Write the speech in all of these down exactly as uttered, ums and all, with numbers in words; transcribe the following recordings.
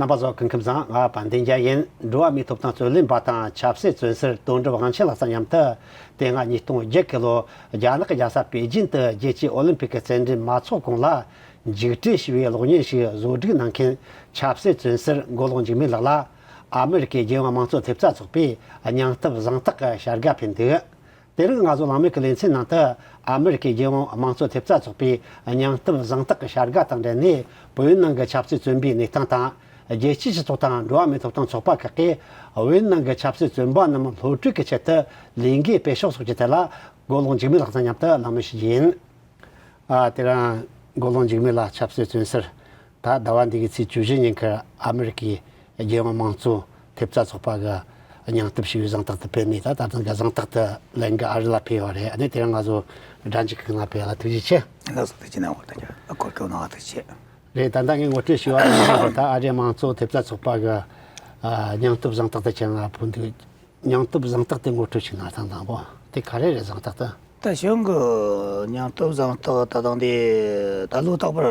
རྣམ་པ་ཚོ་སྐུ་ཁམས་བཟང་། ང་དཔལ་ལྡན་རྒྱལ་ཡིན། འགྲོ་བ་མིའི་ཐོབ་ཐང་རྩོད་ལེན་པ་དང་ཆབ་སྲིད་བཙོན་ཟུར་དོན་གྲུབ་དབང་ཆེན་ལགས་དང་མཉམ་དུ། དེ་སྔ་ཉིས་སྟོང་བརྒྱད་གི་ལོ་རྒྱ་ནག་གི་རྒྱལ་ས་པེ་ཅིན་དུ་རྒྱལ་སྤྱིའི་ཨོ་ལིམ་ཕིག་གི་རྩེད་འགྲན་མ་ཚོགས་གོང་ལ། འཇིགས་བྲལ་ཞེས་པའི་གློག་བརྙན་ཞིག་བཟོ་སྒྲིག་གནང་མཁན་ཆབ་སྲིད་བཙོན་ཟུར་མགོ་ལོག་འཇིགས་མེད་ལགས་ལ། ཨ་མི་རི་ཀའི་རྒྱལ་ཡོངས་དམངས་གཙོ་ཐེབས་རྩ་ཚོགས་པས་སྙིང་སྟོབས་གཟེངས་རྟགས་ཀྱི་བྱ་དགའ་ཕུལ་འདུག། དེ་རིང་ང་ཚོ་གླེང་མོལ་གྱི་ལེ་ཚན་ནང་དུ། ཨ་མི་རི་ཀའི་རྒྱལ་ཡོངས་དམངས་གཙོ་ཐེབས་རྩ་ཚོགས་པའི་སྙིང་སྟོབས་གཟེངས་རྟགས་ཀྱི་བྱ་དགའ་དང་འབྲེལ་ནས། བོད་ཡུལ་ནང་གི་ཆབ་སྲིད་བཙོན་པའི་གནས་སྟངས་དང་། རྒྱལ་སྤྱིའི་སྤྱི་ཚོགས་དང་འགྲོ་བ་མིའི་ཐོབ་ཐང་ཚོགས་པ་ཁག་གིས། བོད་ཡུལ་ནང་གི་ཆབ་སྲིད་བཙོན་པ་རྣམས་གློད་བཀྲོལ་གྱི་ཆེད་དུ་ལས་འགུལ་སྤེལ་ཕྱོགས་སོགས་ཀྱི་ཐད་ལ། མགོ་ལོག་འཇིགས་མེད་ལགས་དང་མཉམ་དུ་གླེང་མོལ་ཞུ་རྒྱུ་ཡིན། ཨ། དེ་རིང་མགོ་ལོག་འཇིགས་མེད་ལགས་ཆབ་སྲིད་བཙོན་ཟུར། ད་ཟླ་བ་འདི་གི་ཚེས་བཅུ་བཞི་ཉིན་ཁར་ཨ་མི་རི་ཀའི་རྒྱལ་ཡོངས་དམངས་གཙོ་ཐེབས་རྩ་ཚོགས་པ་གི་སྙིང་སྟོབས་ཞེས་པའི་གཟེངས་རྟགས་དེ་ཕུལ་ནས། ད་ད་ཐེངས་ཀྱི་གཟེངས་རྟགས་དེ་ལེན་གི་ཨ་རི་ལ་ཕེབས་ཡོད་རེད། ཨ་ནི་དེ་རིང་ང་ཚོ་སྒྲ་འཇུག་གི་ནང་ཕེབས་ལ་ཐུགས་རྗེ་ཆེ། ལགས་སོ། ཐུགས་རྗེ་གནང་བ་དང་། གོ་སྐབས་གནང་བ་ཐུགས་རྗེ་ཆེ། རེད། ད་ལྟ་ངས་ངོ་སྤྲོད་ཞུས་པ་ནང་བཞིན་རེད། ད་ཨ་རིའི་དམངས་གཙོ་ཐེབས་རྩ་ཚོགས་པ་གི་ཨ་སྙིང་སྟོབས་གཟེངས་རྟགས་དེ་ཁྱེད་རང་ལ་ཕུལ་འདུག། སྙིང་སྟོབས་གཟེངས་རྟགས་དེ་ངོ་སྤྲོད་ཞིག་གནང་དང་། དང་པོ་དེ་ག་རེ་རེད། གཟེངས་རྟགས་དེ། ད་གཞུང་གི་སྙིང་སྟོབས་གཟེངས་རྟགས་ད་དང་དེ་ད་ལོ་རྟག་པར་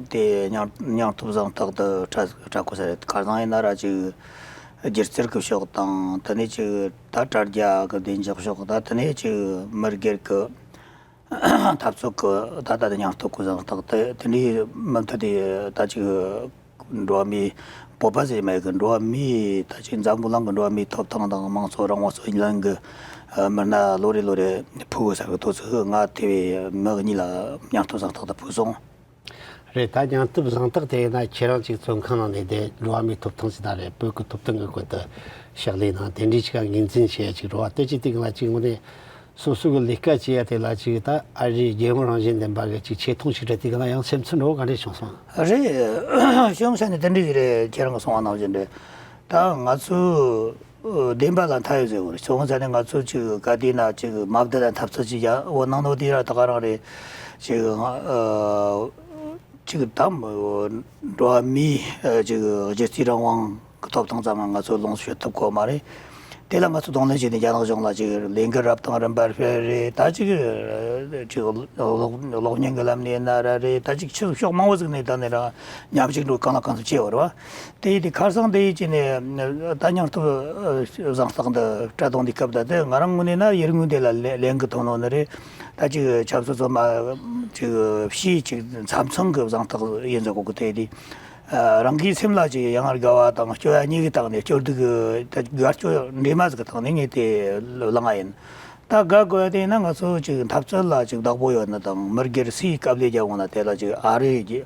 དེ་སྙིང་སྙིང་སྟོབས་གཟེངས་རྟགས་དེ་སྤྲད་སྤྲད་དགོས་ས་རེད། ག་རེ་ཟེར་ན་ར་ཅིག་སྒྱུ་རྩལ་གྱི་ཕྱོགས་དང་། དེ་ནས་ཅིག་ད་དྲ་རྒྱ་གི་བདེ་འཇགས་ཕྱོགས་དང་། དེ་ནས་ཅིག་མི་སྒེར་གྱི་འཐབ་རྩོད་ཀྱི་ད་ལྟ་དེ་སྙིང་སྟོབས་ཀྱི་གཟེངས་རྟགས་དེ། དེ་འདྲའི་མུ་མཐུད་དེ་ད་ཅིག་འགྲོ་བ་མིའི་བོད་པ་ཟེར་མེད་གི། འགྲོ་བ་མིའི་ད་ཅིག་འཛམ་བུ་གླིང་གི་འགྲོ་བ་མིའི་ཐོབ་ཐང་དང་དམངས་གཙོ་རང་དབང་རྩོད་ལེན་གྱི་མི་སྣ་ལོ་རེ་ལོ་རེ་ཕུལ་དགོས་ས་གི་དུས་ཚོད། ང་དེ་བས་མི་གཉིས་ལ་སྙིང་སྟོབས་གཟེངས་རྟགས་དེ་ཕུལ་སོང་། རེད། ད་སྙིང་སྟོབས་གཟེངས་རྟགས་དེ་ཡིན་ན་ཁྱེད་རང་ཅིག་བཙོན་ཁང་ནང་ནས་བསྡད། འགྲོ་བ་མིའི་ཐོབ་ཐང་ཟེར་ན་རེད། བོད་ཀྱི་ཐོབ་ཐང་གི་སྐོར་དུ་ཕྱག་ལས་གནང་། དེ་འདྲའི་ཅིག་ངོས་འཛིན་བྱེད་ཡ་ཅིག་རེད་བ། དེ་ཅིག་དེ་ག་ལ་ཅིག་དངོས་གནས་སོ་སོ་གི་ལས་ཀ་བྱེད་ཡ་དེ་ལ་ཅིག་ད་ཨ་རིའི་རྒྱལ་ཡོངས་རང་བཞིན་ལྡན་པ་གི་ཅིག་ཆེ་མཐོང་ཞིག་རེད། དེ་ག་ལ་ཡང་སེམས་ཚོར་འདྲ་བོ་ག་འདྲས་བྱུང་སོང་། རེད། གཞུང་ས་ནས་དེ་འདྲ་ཞིག་རེད། ཁྱེད་རང་གི་གསུང་བ་ནང་བཞིན་རེད། ད་ང་ཚོ་བདེན་པ་ལ་མཐའ་ཡོད་ཟེར་བ་རེད། གཞུང་ས་ནས་ང་ཚོ་ཅིག་ག་དུས་ན་ཅིག་མ་བསྡད་ལ་འཐབ་རྩོད་ཅིག་ཡ་འོ་གནང་ནོ་དེ་ར་ད་ག་རང་རེད། ཅིག་ང་ཨ། ཅིག་དམ་འགྲོ་བ་མིའི་ཨ་ཅིག་སྒྱུ་རྩལ་རང་དབང་གི་ཐོབ་ཐང་ཙམ་ང་ཚོ་ལོངས་སུ་སྤྱོད་ཐུབ་ཀྱི་མ་རེད། དེ་ལ་ང་ཚོ་གདོང་ལེན་བྱས་ནས་རྒྱ་ནག་གཞུང་ལ་ཅིག་ལས་འགུལ་རབ་དང་རིམ་པར་སྤེལ་རེད། ད་ཅིག་ཅིག་གློག་གློག་བརྙན་གྱི་ལམ་ནས་ཡིན་ན་ར་རེད། ད་ཅིག་ཕྱི་ཕྱོགས་མང་བོ་ཟིག་ནས་ད་ནས་རང་མཉམ་ཞུགས་འགྲོ་གང་ལ་གང་འཚམ་བྱས་པ་རེད་བ། དེ་ཡིན་དུས་ཁ་སང་དེ་ཡིན་ཅིག་ནས་ད་སྙིང་སྟོབས་གཟེངས་རྟགས་འདི་སྤྲད་དོན་དུས་སྐབས་ད་དེ་ང་རང་ངོས་ནས་ན་ཡུལ་དངོས་དེ་ལ་ལེན་ལེན་གི་ཐོན་ནོ་ནི་རེད། ད་ཅིག་ཆབ་སྲིད་བཙོན་པ་ཅིག་ཕྱིའི་ཅིག་མཚམས་མཚོན་གྱི་གཟེངས་རྟགས་ཡིན་ཟེར་གོ་གི། དེ་དེ་རང་གི་སེམས་ལ་ཅིག་ཡང་དགའ་བ་དང་སྐྱོ་བ་གཉིས་ཀྱི་སྟེང་ནས། སྐྱོ་སྡུག་གི་དགའ་སྐྱོ་འདྲེས་མ་ཟིག་གི་སྟེང་ནས་ངས་དེ་བླངས་ཡིན། ད་དགའ་དགོས་ཡ་དེ་ཡིན་ན་ང་ཚོ་ཅིག་འཐབ་རྩོད་ལ་ཅིག་བདག་པོ་ཡོད་ན་དང་། མི་སྒེར་སུས་དཀའ་ལས་རྒྱབ་འོང་ན་དེ་ལ་ཅིག་ཨ་རི་གི་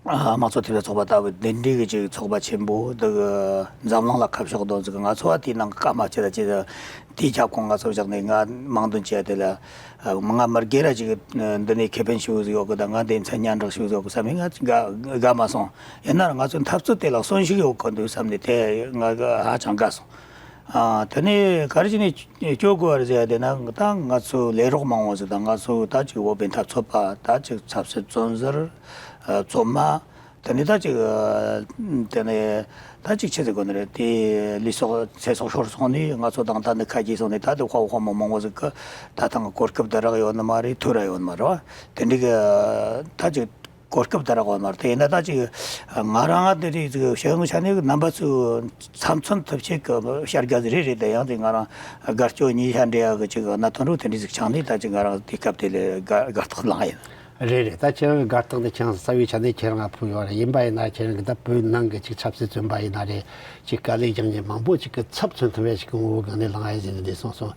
དམངས་གཙོ་འཐུས་མི་ཚོགས་པ་ལྟ་བུ་འདི་འདྲའི་གི་ཅིག་ཚོགས་པ་ཆེན་པོ་འདི་གི་འཛམ་གླིང་ལ་ཁ་ཕྱོགས་དོན་ཟིག་ང་ཚོ་བ་དེའི་ནང་གི་སྐར་མ་ཅི་ལ་ཅི་ལ་དེའི་ཁྱབ་ཁོངས་ང་ཚོ་བཞག་ནས་ང་དམངས་དོན་བྱས་དེ་ལ་ང་མི་སྒེར་ར་ཅིག་འདི་ནས་ཁེ་ཕན་ཞུ་ཟིག་ཡོད་གི། ད་ང་དེ་མཚན་སྙན་གྲགས་ཞུ་ཟིག་ཡོད་གི་བསམ་ནས་ང་དགའ་དགའ་མ་སོང་། ཡིན་ན་ང་ཚོའི་འཐབ་རྩོད་དེ་ལ་གསོན་ཤུགས་ཡོད་གི་འདུག་བསམ་ནས་དེ་ང་ཧ་ཅང་དགའ་སོང་། ཨ། དེ་ནས་ག་རེ་བྱས་ནས་སྐྱོ་དགོས་པ་རེད་ཟེར་ཡ་དེ་ན། ད་ང་ཚོ་ལས་རོགས་མང་བོ་ཟིག་དང་། ང་ཚོ་ད་ཅིག་བོད་པའི་འཐབ་རྩོད་པ། ད་ཅིག་ཆབ་སྲིད་བཙོན་ཟུར། ཨ། བཙོན་མ། དེ་ནས་ད་ཅིག་ཨ། དེ་ནས་ད་ཅིག་ཆི་ཟེར་དགོས་ནི་རེད། དེ་ལུས་སྲོག་ཚེ་སྲོག་ཤོར་སོང་ནས་ང་ཚོ་དང་ད་འདི་ཁ་གྱེས་སོང་ནས། ད་དེ་དཔའ་བོ་དཔའ་མོ་མང་བོ་ཟིག་གི་ད་ཐེངས་གོ་སྐབས་དེ་རག་ཡོད་ནི་མ་རེད། ཐུགས་ར་ཡོད་ནི་མ་རེད་བ། དེ་འདྲའི་གི་ད་ཅིག་གོ་སྐབས་དེ་རག་པ་མ་རེད། དེ་ཡིན་ན་ད་ཅིག་ང་རང་དེ་རིགས་ཅིག་ཞུ་ཡོང་ཆ་ནས་རྣམ་པ་ཚོས་མཚམས་མཚོན་ཐུབ་ཆེད་ཀྱི་བྱ་དགའ་ཟིག་རེད། རེད། དེ་ཡང་དེ་ང་རང་དགའ་སྐྱོ་གཉིས་ཆ་འདྲེས་ཡག་གི་ཅིག་གནད་དོན་རུ་དེ་འདྲ་ཟིག་ཆགས་ནས། ད་ཅིག་ང་རང་དེ་སྐབས་དེ་ལས་དགའ་དགའ་རྟགས་བླངས་ཡིན། རེད་རེད། ད་ཁྱེད་རང་གི་དགའ་རྟགས་འདི་ཁྱེད་རང་རྩ་བའི་ཆ་ནས་ཁྱེད་རང་ང་ཕུལ་ཡོད་རེད། ཡིན་པ་ཡིན་ན་ཁྱེད་རང་གི་ད་བོད་ནང་གི་ཅིག་ཆབ་སྲིད་བཙོན་པ་ཡིན་ན་རེད། ཅིག་དཀའ་ལས་རྒྱག་མཁན་མང་པོ་ཅིག་གི་ཚབ་མཚོན་ཐུབ་ཡ་ཞིག་གི་ངོ་བོ་སྒང་ནས་བླངས་ཡ་ཟིན་ནས་བསྡད་སོང་སོང་།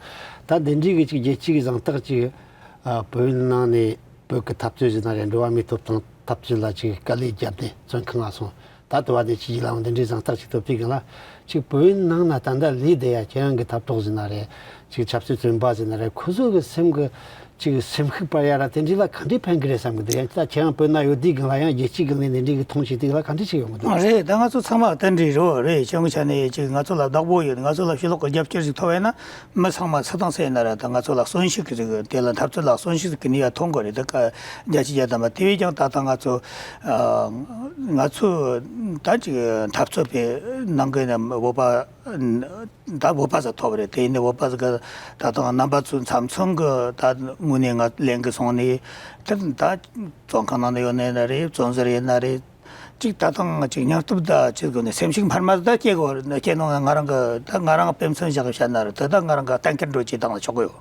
ད་འདི་འདྲའི་གི་ཅིག་རྒྱལ་སྤྱིའི་གི་གཟེངས་རྟགས་ཅིག་ཨ། བོད་ནང་ནས་བོད་ཀྱི་འཐབ་རྩོད་ཟེར་ན་རེད། འགྲོ་བ་མིའི་ཐོབ་ཐང་འཐབ་རྩོད་ལ་ཅིག་དཀའ་ལས་བརྒྱབ་སྟེ་བཙོན་ཁང་ང་སོང་། ད་དུ་བ་དེ་ཅིག་ལའང་འདི་འདྲའི་གཟེངས་རྟགས་ཅིག་ཐོབ་དུས་སྒང་ལ། ཅིག་བོད་ནང་ན་ད་ལྟ་ལུས་བསྡད་ཡ་ཁྱེད་རང་གི་འཐབ་གྲོགས་ཟེར་ན་རེད། ཅིག་ཆབ་སྲིད་བཙོན་པ་ཟེར་ན་རེད། ཁོ་ཚོ་གི་སེམས་གི་ཅིག་སེམས་ཤུགས་སྤར་ཡ་ར་དེ་འདྲའི་ལ་ག་འདྲས་ཕན་གི་རེད་བསམ་གི་འདུག། ཡང་ད་ཁྱེད་རང་བོད་ན་ཡོད་དུས་སྒང་ལ་ཡང་རྒྱལ་སྤྱིའི་སྒང་ནས་འདི་འདྲའི་གི་མཐོང་ཆེས་དེ་ག་ལ་ག་འདྲས་ཅིག་ཡོང་གི་འདུག། རེད། ད་ང་ཚོ་ཚང་མ་དེ་འདྲའི་རེད་བ། རེད། ཁྱེད་རང་ཆ་ནས་ཅིག་ང་ཚོ་ལ་བདག་པོ་ཡོད། ང་ཚོ་ལ་ཕྱི་ལོགས་གི་རྒྱབ་སྐྱོར་ཅིག་ཐོབ་ཡ་ན། མི་ཚང་མ་སུ་དང་སུ་ཡིན་ན་ར་ད་ང་ཚོ་ལ་གསོན་ཤུགས་ཀྱི་ཟིག། དེ་ལ་འཐབ་རྩོད་ལ་གསོན་ཤུགས་ཟིག་གི་ནུས་པ་ཐོན་དགོས་རེད། ད་ཀ་བརྒྱ་ཆ་བརྒྱ་ཐམ་པ། དེ་བས་ཀྱང་ད་ལྟ་ང་ཚོ་ཨ་ང་ཚོ་ད་ཅིག་འཐབ་རྩོད་པའི་ནང་གི་ནས་བོད་པ་ད་བོད་པ་ཟིག་ཐོབ་རེད། དེ་ཡིན་ནའི་བོད་པ་ཟིག་གི་ད་དུང་རྣམ་པ་ཚོའི་མཚམས་མཚོན་གི་ད་དངོས་གནས་ང་ལེན་གི་སོང་ནས། དེ་ད་བཙོན་ཁང་ནང་ནས་ཡོད་ནའི་ན་རེད། བཙོན་ཟུར་ཡིན་ན་རེད། ཅིག་ད་ཐེངས་ཅིག་སྙིང་སྟོབས་དང་ཅིག་གོ་ནས་སེམས་ཤུགས་འཕར་མ་ད་སྐྱེ་དགོས་སྐྱེ་ནོ། ང་རང་གི་ད་ང་རང་དཔེ་མཚོན་བཞག་བཤད་ན་རེད། དེ་ད་ང་རང་གི་གཏན་འཁེལ་འགྲོ་ཅིག་བཏང་ན་ཆོག་གི་ཡོད།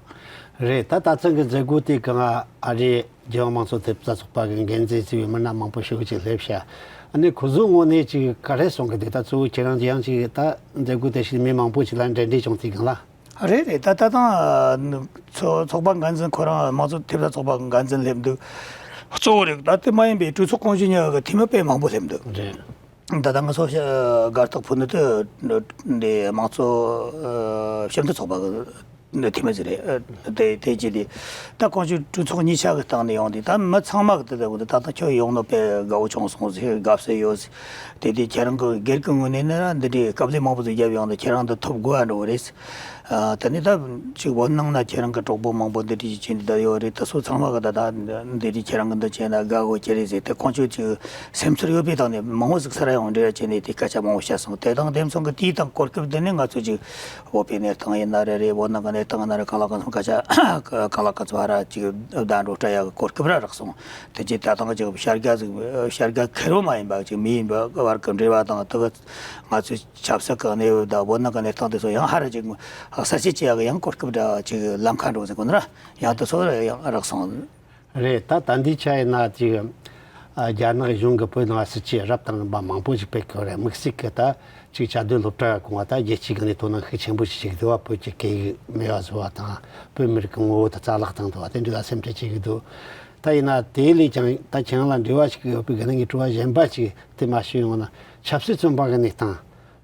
རེད། ད་ད་ཐེངས་ཀྱི་མཛད་སྒོ་དེ་གང་ཨ་རེ་རྒྱལ་ཡོངས་མང་གཙོ་ཐེབས་རྩ་ཚོགས་པ་གི་འགན་འཛིན་ཟེར་བའི་མི་སྣ་མང་པོ་ཞིག་ཅིག་སླེབས་ཤག་ཨ་ནི་ཁོ་ཚོའི་ངོས་ནས་ཅིག་ག་རེ་གསུང་གི་འདུག་ད་གཙོ་བོ་ཁྱེད་རང་ཡང་ཅིག་ད་མཛད་སྒོ་དེ་བཞིན་མི་མང་པོ་ཅིག་ལ་འབྲེལ་འདྲིས་བྱུང་དུས་སྒང་ལ། རེད་རེད། ད་ད་ཐེངས་ཚོ་ཚོགས་པ་འགན་འཛིན་ཁོ་རང་མང་གཙོ་ཐེབས་རྩ་ཚོགས་པ་འགན་འཛིན་སླེབས་འདུག་གཙོ་བོ་རེད། ད་དེ་མ་ཡིན་པའི་གྲོས་ཚོགས་ཀོང་ཇོ་གཉིས་ཀ་གི་འཐུས་མི་དཔེ་མང་པོ་སླེབས་འདུག་རེད། ད་ལྟ་ང་ཚོ་ཤ་སྒར་ཐོག་ཕུ་ནུ་དུ་འདི་དམངས་གཙོ་ཨ་ཞིབ་འདེམས་ཚོགས་པ་གི་འཐུས་མི་ཟིག་རེད། ཨ་དེ་དེ་རྗེས་དེ་ད་ཀོང་ཇོ་གྲོས་ཚོགས་གཉིས་ཆ་གི་སྟེང་ནས་ཡོང་དུས་ད་མི་ཚང་མ་གི་དེ་ལྟ་བུ་དེ་ད་ལྟ་ཁྱོད་ཡོང་ནོ་དཔེ་དགའ་བོ་བྱུང་སོང་ཟེར། དགའ་བསུ་ཡོད་ཟེར། དེ་དུས་ཁྱེད་རང་གི་སྒེར་གི་ངོས་ནས་ནི་འདི་འདྲའི་དཀའ་ལས་མང་པོ་ཟིག་བརྒྱབ་ཡོང་དུས་ཁྱེད་རང་འདི་ཐོབ་དགོས་ཨ་འགྲོ་བ་རེད། ཨ་དེ་ནས་ད་ཅིག་བོད་ནང་ན་ཁྱེད་རང་གི་གྲོགས་པོ་མང་པོ་འདི་འདྲ་ཅིག་བྱས་ནས་ད་ཡོད་རེད། ད་སོ་ཚང་མ་གི་ད་ད་འདི་འདྲ་ཁྱེད་རང་གི་འདི་བྱས་ན་དགའ་གོ་ཁྱེད་རེད་ཟེར་ཏེ་ཁོང་ཚོས་ཅིག་སེམས་ཚོར་ཡོད་པའི་སྟེང་ནས་མང་བོ་ཟིག་སེ་ར་ཡོང་འདྲ་བྱས་ནས་དེ་སྐད་ཆ་མང་བོ་བཤད་སོང་། དེ་དང་དེ་མཚུངས་གི་དེའི་དང་གོ་སྐབས་འདི་ནས་ང་ཚོ་ཅིག་བོད་པའི་གནས་སྟངས་ཡིན་ན་རེ་རེད། བོད་ནང་གི་གནས་སྟངས་ཡིན་ན་རེ་གང་ལ་གང་འཚམ་སྐད་ཆ་གང་ལ་གང་འཚམ་ཧ་ར་ཅིག་བརྡ་འགྲོ་སྤྲད་ཡག་གི་གོ་སྐབས་ར་རག་སོང་། དེ་རྗེས་ད་ཐེངས་ཅིག་བྱ་དགའ་ཟིག་བྱ་དགའ་ཁེར་བོ་མ་ཡིན་པ་ཅིག་མི་ཡིན་པ་བར་གི་འབྲེལ་བ་དང་དེ་གི་ང་ཚོས་ཆབ་སྲིད་ཀྱི་གནས་བབ་དང་བོད་ནང་གི་གནས་སྟངས་དེ་ཚོ་ཡང་ཧ་ར་ཅིག་གསལ་བཤད་བྱེད་ཡག་ཡང་གོ་སྐབས་འདྲ་ཅིག་ལམ་ཁ་འགྲོ་ཟེར་གོ་ནི་ར་ཡང་དེ་ཚོ་ཡང་རག་སོང་། རེད། ད་ད་འདི་ཆ་ཡིན་ན་ཅིག་ཨ་རྒྱ་ནག་གཞུང་གི་བོད་ནང་སྲིད་ཇུས་རབ་དང་རིམ་པ་མང་པོ་ཞིག་སྤེལ་གི་རེད། དམིགས་བསལ་གི་ད་ཅིག་བཅའ་སྡོད་སློབ་གྲྭ་གོང་བ་ད་རྒྱལ་སྤྱིའི་སྒང་ནས་དོ་སྣང་ཤུགས་ཆེན་པོ་ཞིག་བྱེད་ཀྱི་འདུག་བ། བོད་ཀྱི་སྐད་ཡིག་མེད་པ་བཟོ་བ་དང་བོད་མི་རིགས་ཀྱི་ངོ་བོ་ད་རྩ་བརླག་བཏང་འདུག་བ། དེ་འདྲ་ལ་སེམས་ཁྲལ་བྱེད་ཀྱི་འདུག་ད་ཡིན་ན་དེ་ལས་ཀྱང་ད་ཁྱེད་རང་ལ་འབྲེལ་བ་ཞིག་ཡོད་པའི་སྒང་ནས་ངས་དྲི་བ་གཞན་པ་ཞིག་དེ་མ་ཞུས་ཡོང་ན། ཆབ་སྲིད་བཙོན་པ་གི་གནས་སྟངས།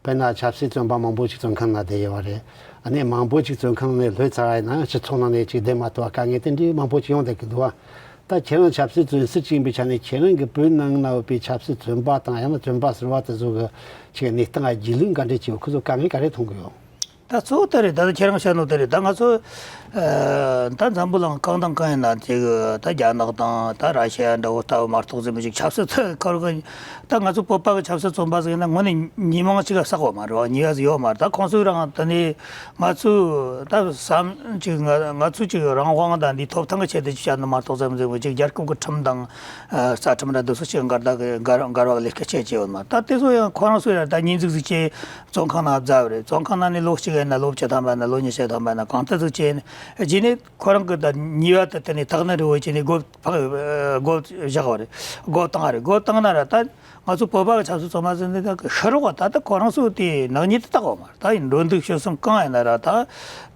དཔེར་ན་ཆབ་སྲིད་བཙོན་པ་མང་པོ་ཞིག་བཙོན་ཁང་ནང་བསྡད་ཡོད་པ་རེད། ཨ་ནི་མང་པོ་ཞིག་བཙོན་ཁང་ནས་ལྷོད་ཚར་བ་ཡིན་ན་སྤྱི་ཚོགས་ནང་ནས་ཅིག་བསྡད་མ་ཐུབ་པ་དཀའ་ངལ་དེ་འདྲའི་མང་པོ་ཞིག་ཡོང་བསྡད་ཀྱི་འདུག་བ། ད་ཁྱེད་རང་ཆབ་སྲིད་བཙོན་ཟུར་ཅིག་ཡིན་པའི་ཆ་ནས་ཁྱེད་རང་གི་བོད་ནང་ན་ཡོད་པའི་ཆབ་སྲིད་བཙོན་པ་དང་ཡང་ན་བཙོན་པ་ཟུར་པ་དེ་ཚོ་གི་ཅིག་གནས་སྟངས་ལ་རྒྱུས་ལོན་ག་འདྲས་བྱས་ཡོད། ཁོ་ཚོ་དཀའ་ངལ་ག་རེ་མཐོང་གི་ཡོད། ད་གཙོ་བོ་དེ་རེད། ད་ཁྱེད་རང་བཤད་ནོ་དེ་རེད། ད་ང་ཚོ་ཨ་ད་འཛམ་བུ་གླིང་གང་དང་གང་ཡིན་ན་ཅིག་ད་རྒྱ་ནག་དང་ད་ར་ཤི་ཡ་འདྲ་བོ་ལྟ་བུ་མ་གཏོགས་ཟིན་པ་ཅིག་ཆབ་སྲིད་ཐད་ཁར་གི་ད་ང་ཚོ་བོད་པ་གི་ཆབ་སྲིད་བཙོན་པ་ཟིག་ཡིན་ན་དངོས་གནས་མི་མང་ཅིག་ག་བསགས་པ་མ་རེད་བ། ཉེས་པ་ཟིག་ཡོད་མ་རེད། ད་ཁོང་ཚོས་རང་དེ་ནས་ང་ཚོས་ད་བསམ་ཅིག་ང་ང་ཚོས་ཅིག་རང་དབང་དང་འདིའི་ཐོབ་ཐང་གི་ཆེད་དུ་ཅིག་བཤད་ནི་མ་གཏོགས་ཟིན་པ་ཟིན་པ་ཅིག་རྒྱལ་ཁབ་གི་ཁྲིམས་དང་རྩ་ཁྲིམས་ར་འདི་ཚོ་ཅིག་འགལ་ཟླ་གི་འགལ་འགལ་བ་གི་ལས་ཀ་བྱེད་ཀྱི་ཡོད་མ་རེད། ད་དེ་ཚོ་ཡང་ཁོ་རང་ཚོས་ད་ཉེས་འཛུགས་ཟིག་བྱས། བཙོན་ཁང་ནང་བསྡད་པ་རེད། བཙོན་ཁང་ནང་ནས་ལོ་གཅིག་ཡིན་ན་ལོ་བཅུ་ཐམ་པ་ཡིན་ན་ལོ་ཉི་ཤུ་ཐམ་པ་ཡིན་ན་གང་ལྟར་ཟིག་བྱས་ནས་རྗེས་ནས་ཁོ་རང་གི་ད་ཉེས་པ་དེ་དེ་ནས་དག་ནི་རེད་བོ་བྱས་ནས་སྒོ་ཕག་སྒོ་བཞག་པ་རེད། སྒོ་བཏང་བ་རེད། སྒོ་བཏང་ན་ར་ད་ང་ཚོ་བོད་པ་གི་ཆབ་སྲིད་བཙོན་པ་ཟེར་ནས་ད་ཤི་རོགས་ད་ལྟ་ཁོ་རང་ཚོ་དེ་ནག་ཉེས་དེ་བཏགས་པ་མ་རེད། ད་ཡིན་འགྲོ་འདུག་ཤི་གསོན་གང་ཡིན་ན་ར་ད་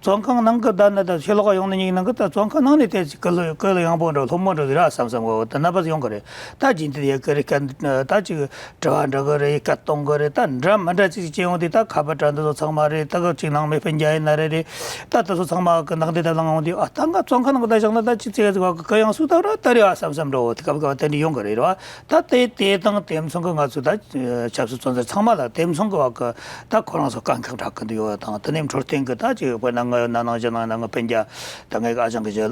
བཙོན་ཁང་ནང་གི་བསྡད་ན་ད་ཕྱི་ལོགས་ཡོང་ནི་ཉིན་ནང་གི་ད་བཙོན་ཁང་ནང་ནས་དེ་ཅིག་སྐུ་ལུས་སྐུ་ལུས་ཡང་པོ་འགྲོ་ལྷོད་མོ་འགྲོ་ཟེར་ར་བསམ་བསམ་གོ་ད་ནད་པ་ཟིག་ཡོང་གི་རེད། ད་རྗེས་འདེད་ཡོད་གི་རེད། ད་ཅིག་དྲི་བ་འདྲི་གི་རེད། སྐད་གཏོང་གི་རེད། ད་འདྲ་མི་འདྲ་ཅིག་བྱེད་ཡོང་དུས་ད་ཁ་པར་དྲ་འདི་ཚོ་ཚང་མ་རེད། ད་གི་ཅིག་ནང་མི་སྤུན་ཀྱག་ཡིན་ན་རེད་རེད། ད་དེ་ཚོ་ཚང་མ་གི་ནག་འདི་ད་ལངས་ཡོང་དུས་ཨ་ད་ང་བཙོན་ཁང་ནང་གི་ད་བཞག་ན་ད་ཅིག་ཙེ་གི་ཟིག་བ་གི་གུ་ཡངས་སུ་ད་ར་ད་རེད་ཨ་བསམ་བསམ་འགྲོ་འོ་དེ་སྐབས་སྐབས་དེ་འདྲ་ཡོང་གི་རེད་ར། ད་དེ་དེ་དང་དེ་མཚུངས་གི་ང་ཚོ་ད་ཆབ་སྲིད་བཙོན་ཟུར་ཚང་མ་ལ་དེ་མཚུངས་གི་བ་གི་ད་ཁོ་རང་ཚོ་དཀའ་ཁག་འཕྲད་གི་འདུག་ཡོད་དང་དེ་ནས་འཕྲོད་བསྟེན་གི་ད་ཅིག་དཔེར་ན་ང་ན་ནང་ཞིག་ནང་ན་ང་སྤུན་ཀྱག་ད་ངའི་ཨ་ཅང་གི་ཅིག་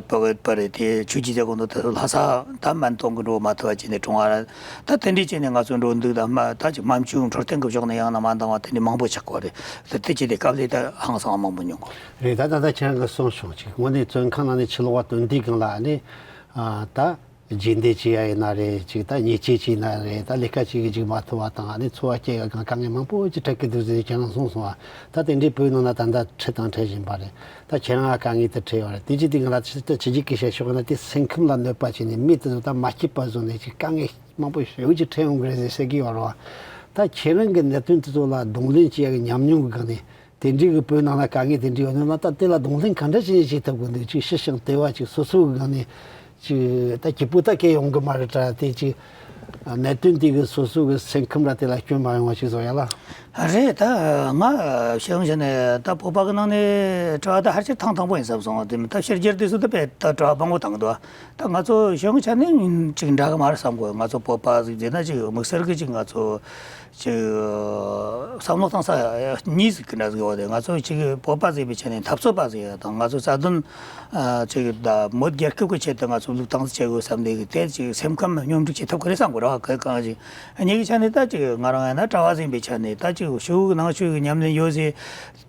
བུ་གི་བུ་རེད། དེ་ཆོས་སྐྱིད་ཟེར་གོ་འདུག་དེ་ཚོ་ལྷ་ས་ད་སྨན་གཏོང་གི་འགྲོ་མ་ཐུབ་པ་བྱས་ནས་གྲོངས་པ་རེད། ད་དེ་འདྲས་བྱས་ནས་ང་ཚོ་འགྲོ་འདུག་དང་མ་ད་ཅིག་སྨན་བཅོས་འཕྲོད་བསྟེན་གྱི་ཕྱོགས་ནས་ཡང་ན་མ་འདང་བ་དེ་འདྲས་མང་པོ་ཆགས་ཀྱི་རེད། དེ་དེ་བྱས་ཏེ་དཀའ་ལས་ད་ཧང་སང་བ་མང་པོ་མྱོང་གི་རེད། ད་ད་ལྟ་ཁྱེད་རང་གིས་གསུངས་བྱུང་ཅིག་དངོས་གནས་བཙོན་ཁང་ནང་ནས་ཕྱི་ལོགས་པ་ཐོན་དུས་སྒང་ལ་ནི་ད་རྗེས་འདེད་བྱེད་ཡ་ཡིན་ན་རེད། ཅིག་ད་ཉེས་ཆད་བྱས་ན་རེད། ད་ལས་ཀ་བྱེད་གི་འཇུག་མ་ཐུབ་པ་དང་ནི་འཚོ་བ་སྐྱེལ་ཡ་སྒང་དཀའ་ངལ་མང་པོ་ཅིག་འཕྲད་ཀྱི་འདུག་ཟེར་ཁྱེད་རང་གསུངས་སོང་བ། ད་དེ་འདྲའི་བོད་ནང་ན་ད་ལྟ་འཕྲད་དང་འཕྲད་བཞིན་པ་རེད། ད་ཁྱེད་རང་ལ་དཀའ་ངལ་དེ་འཕྲད་ཡོད་རེད། དེ་ཅི་སྟེང་ལ་ཕྱི་ཕྱི་རྒྱལ་གྱི་བཤད་ཕྱོགས་ན་དེ་སེམས་ཁམས་ལ་གནོད་པ་བྱས་ནས་མི་དེ་ཚོ་ད་མ་སྐྱིད་པ་བཟོ་ནས་ཅིག་དཀའ་ངལ་མང་པོ་ཞེ་པོ་ཅིག་འཕྲད་ཡོང་གི་རེད་ཟེར་ཟེར་གི་ཡོད་རེད་བ། ད་ཁྱེད་རང་གི་གནད་དོན་དེ་ཚོ་ལ་གདོང་ལེན་བྱེད་ཡ་གི་ཉམས་མྱོང་གི་སྒང་ནས་དེ་འདྲའི་གི་བོད་ནང་ལ་དཀའ་ངལ་དེ་འདྲ་ཡོད་ན་ད་དེ་ལ་གདོང་ལེན་ག་འདྲ་བྱས་ནས་བྱེད་ཐུབ་དགོས་འདུག་ཅིག་ཞི་ཞིང་དེ་བ་ཅིག་སོ་སོ་གི་སྒང་ནས་ཅིག་ད་སྐྱིད་པོ་ད་སྐྱེ་ཡོང་གི་མ་རེད་དྲ། དེ་ཅིག་གནད་དོན་དེ་གི་སོ་སོ་གི་སེམས་ཁམས་ལ་དེ་ལ་སྐྱོན་མ་ཡོང་བ་ཞིག་བཟོ་ཡ་ལ། རེད། ད་ང་ཞེ་ངོ་ཞེ་ནས་ད་བོད་པ་གི་ནང་ནས་དྲི་བ་ད་ཕལ་ཆེར་ཐེངས་དང་པོ་ཡིན་བསམ་སོང་། དེ་མིན་ད་ཕྱི་རྒྱལ་དེ་ཚོ་ད་དཔེ་ད་དྲི་བ་མང་པོ་བཏང་གི་འདུག་ད་ང་ཚོ་ཞེ་ངོ་ཆ་ནས་ཅིག་འདྲ་གི་མ་རེད་བསམ་གོ། ང་ཚོ་བོད་པ་ཟིག་བྱས་ན་ཅིག་དམིགས་བསལ་གི་ཅིག་ང་ཚོ་ཅིག་བསམ་བློ་བཏང་ས་གཉིས་ཟིག་གི་འདྲ་ཟིག་ཡོད་དེ། ང་ཚོ་ཅིག་བོད་པ་ཟིག་བྱས་ནས་འཐབ་རྩོད་པ་ཟིག་དང་ང་ཚོ་རྩ་དོན་ཅིག་ད་མོད་རྒྱལ་ཁབ་ཀྱི་ཆེད་དུ་ང་ཚོ་ལུགས་དང་ཟིག་བྱེད་དགོས་བསམ་ནས་གི་དེ་ཅིག་སེམས་ཁམས་སྙོམས་སྒྲིག་བྱེད་ཐུབ་ཀྱི་རེད་བསམ་གོ་ར། ག་གང་ཅིག་གཉིས་ཀྱི་ཆ་ནས་ད་ཅིག་ང་རང་ཡང་ན་གྲྭ་བ་ཟིག་པའི་ཆ་ནས་ད་ཅིག་ཆོས་ཀྱི་ནང་ཆོས་ཀྱི་ཉམས་ལེན་ཡོད་ཟེར་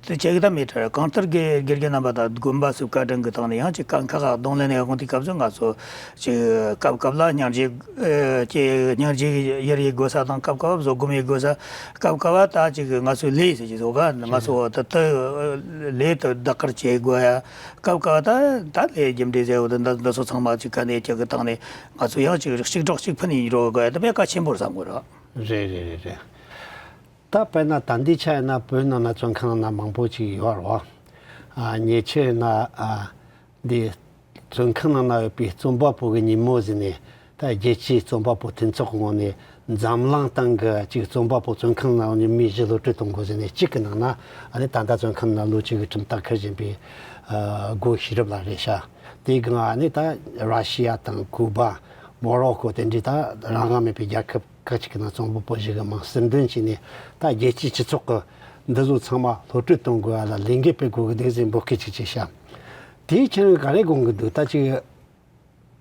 དེ་བྱེད་ཀྱི་ད་མེད་ད་ར། གང་ལྟར་དགེ་དགེ་རྒན་རྣམ་པ་དང་དགོན་པ་སུ་བཀའ་དྲིན་གྱི་སྟེང་ནས་ཡང་ཅིག་ཀ་ཁ་ཁ་གདོང་ལེན་ཡག་གོང་དེ་སྐབས་སུ་ང་ཚོ་ཅིག་སྐབས་སྐབས་ལ་སྙིང་རྗེ་ཨེ་ཅིག་སྙིང་རྗེ་ཡུལ་ཡི་དགོས་ས་དང་སྐབས་སྐབས་བཟོད་སྒོམ་ཡི་དགོས་ས། སྐབས་སྐབས་ད་ཅིག་ང་ཚོའི་ལས་ཟེར་གྱི་བཟོ་ག་ང་ཚོ་ད་ད་ལས་དུ་བདག་གར་བྱེད་དགོས་ཡ། སྐབས་སྐབས་ད་ད་ལས་རྒྱུ་འབྲས་ཟེར་བ་ད་འདི་འདི་ཚོ་ཚང་མ་ཅིག་ག་ནས་ཅིག་གི་སྟེང་ནས་ང་ཚོ་ཡང་ཅིག་གཅིག་གྲོགས་གཅིག་ཕན་ཡིན་རོགས་ག་ད་དཔེ་གལ་ཆེན་པོར་བསམ་དགོས་ར། རེད་རེད་རེད་རེད། ད་དཔེར་ན་ད་ལྟའི་ཆ་ཡིན་ན་བོད་ནང་ན་བཙོན་ཁང་ནང་མང་པོ་ཅིག་ཡོད་རེད་བ། ཨ་ཉེ་ཆར་ཡིན་ན་ཨ་འདི་བཙོན་ཁང་ནང་ན་ཡོད་པའི་རྩོམ་པ་པོ་གི་ཉིན་མོ་ཟེར་ནས་ད་རྒྱལ་སྤྱིའི་རྩོམ་པ་པོ་མཐུན་ཚོགས་ངོས་ནས་འཛམ་གླིང་སྟེང་གི་ཅིག་རྩོམ་པ་པོ་བཙོན་ཁང་ནང་ཡོད་མི་བཞི་གློད་གྲོལ་གཏོང་དགོས་ཟེར་ནས་གཅིག་གི་ནང་ན་ཨ་ནི་ད་ལྟ་བཙོན་ཁང་ནང་ལོ་གཅིག་གི་ཁྲིམས་ཐག་འཁུར་བཞིན་པའི་ཨ་སྒོ་ཤེས་རབ་ལགས་རེད་ཤག་དེའི་སྒང་ཨ་ནི་ད་ར་ཤི་ཡ་དང་ཀུ་པ། མོ་རོ་ཀོ་དེ་འདྲའི་ད་རང་དབང་མེད་པའི་རྒྱལ་ཁབ་ཁག་ཅིག་གི་ནང་རྩོམ་པ་པོ་ཞིག་གི་མིང་ཟུར་འདོན་བྱས་ནས་ད་རྒྱལ་སྤྱིའི་སྤྱི་ཚོགས་ཀྱི་འདི་ཚོ་ཚང་མ་གློད་གྲོལ་གཏོང་དགོས་ཡ་ལ་ལས་འགུལ་སྤེལ་དགོས་ཀྱི་འདུག་ཟེར་འབོད་སྐུལ་ཅིག་བྱས་ཤག་དེའི་ཁྱེད་རང་ག་རེ་དགོངས་ཀྱི་འདུག་ད་ཅིག་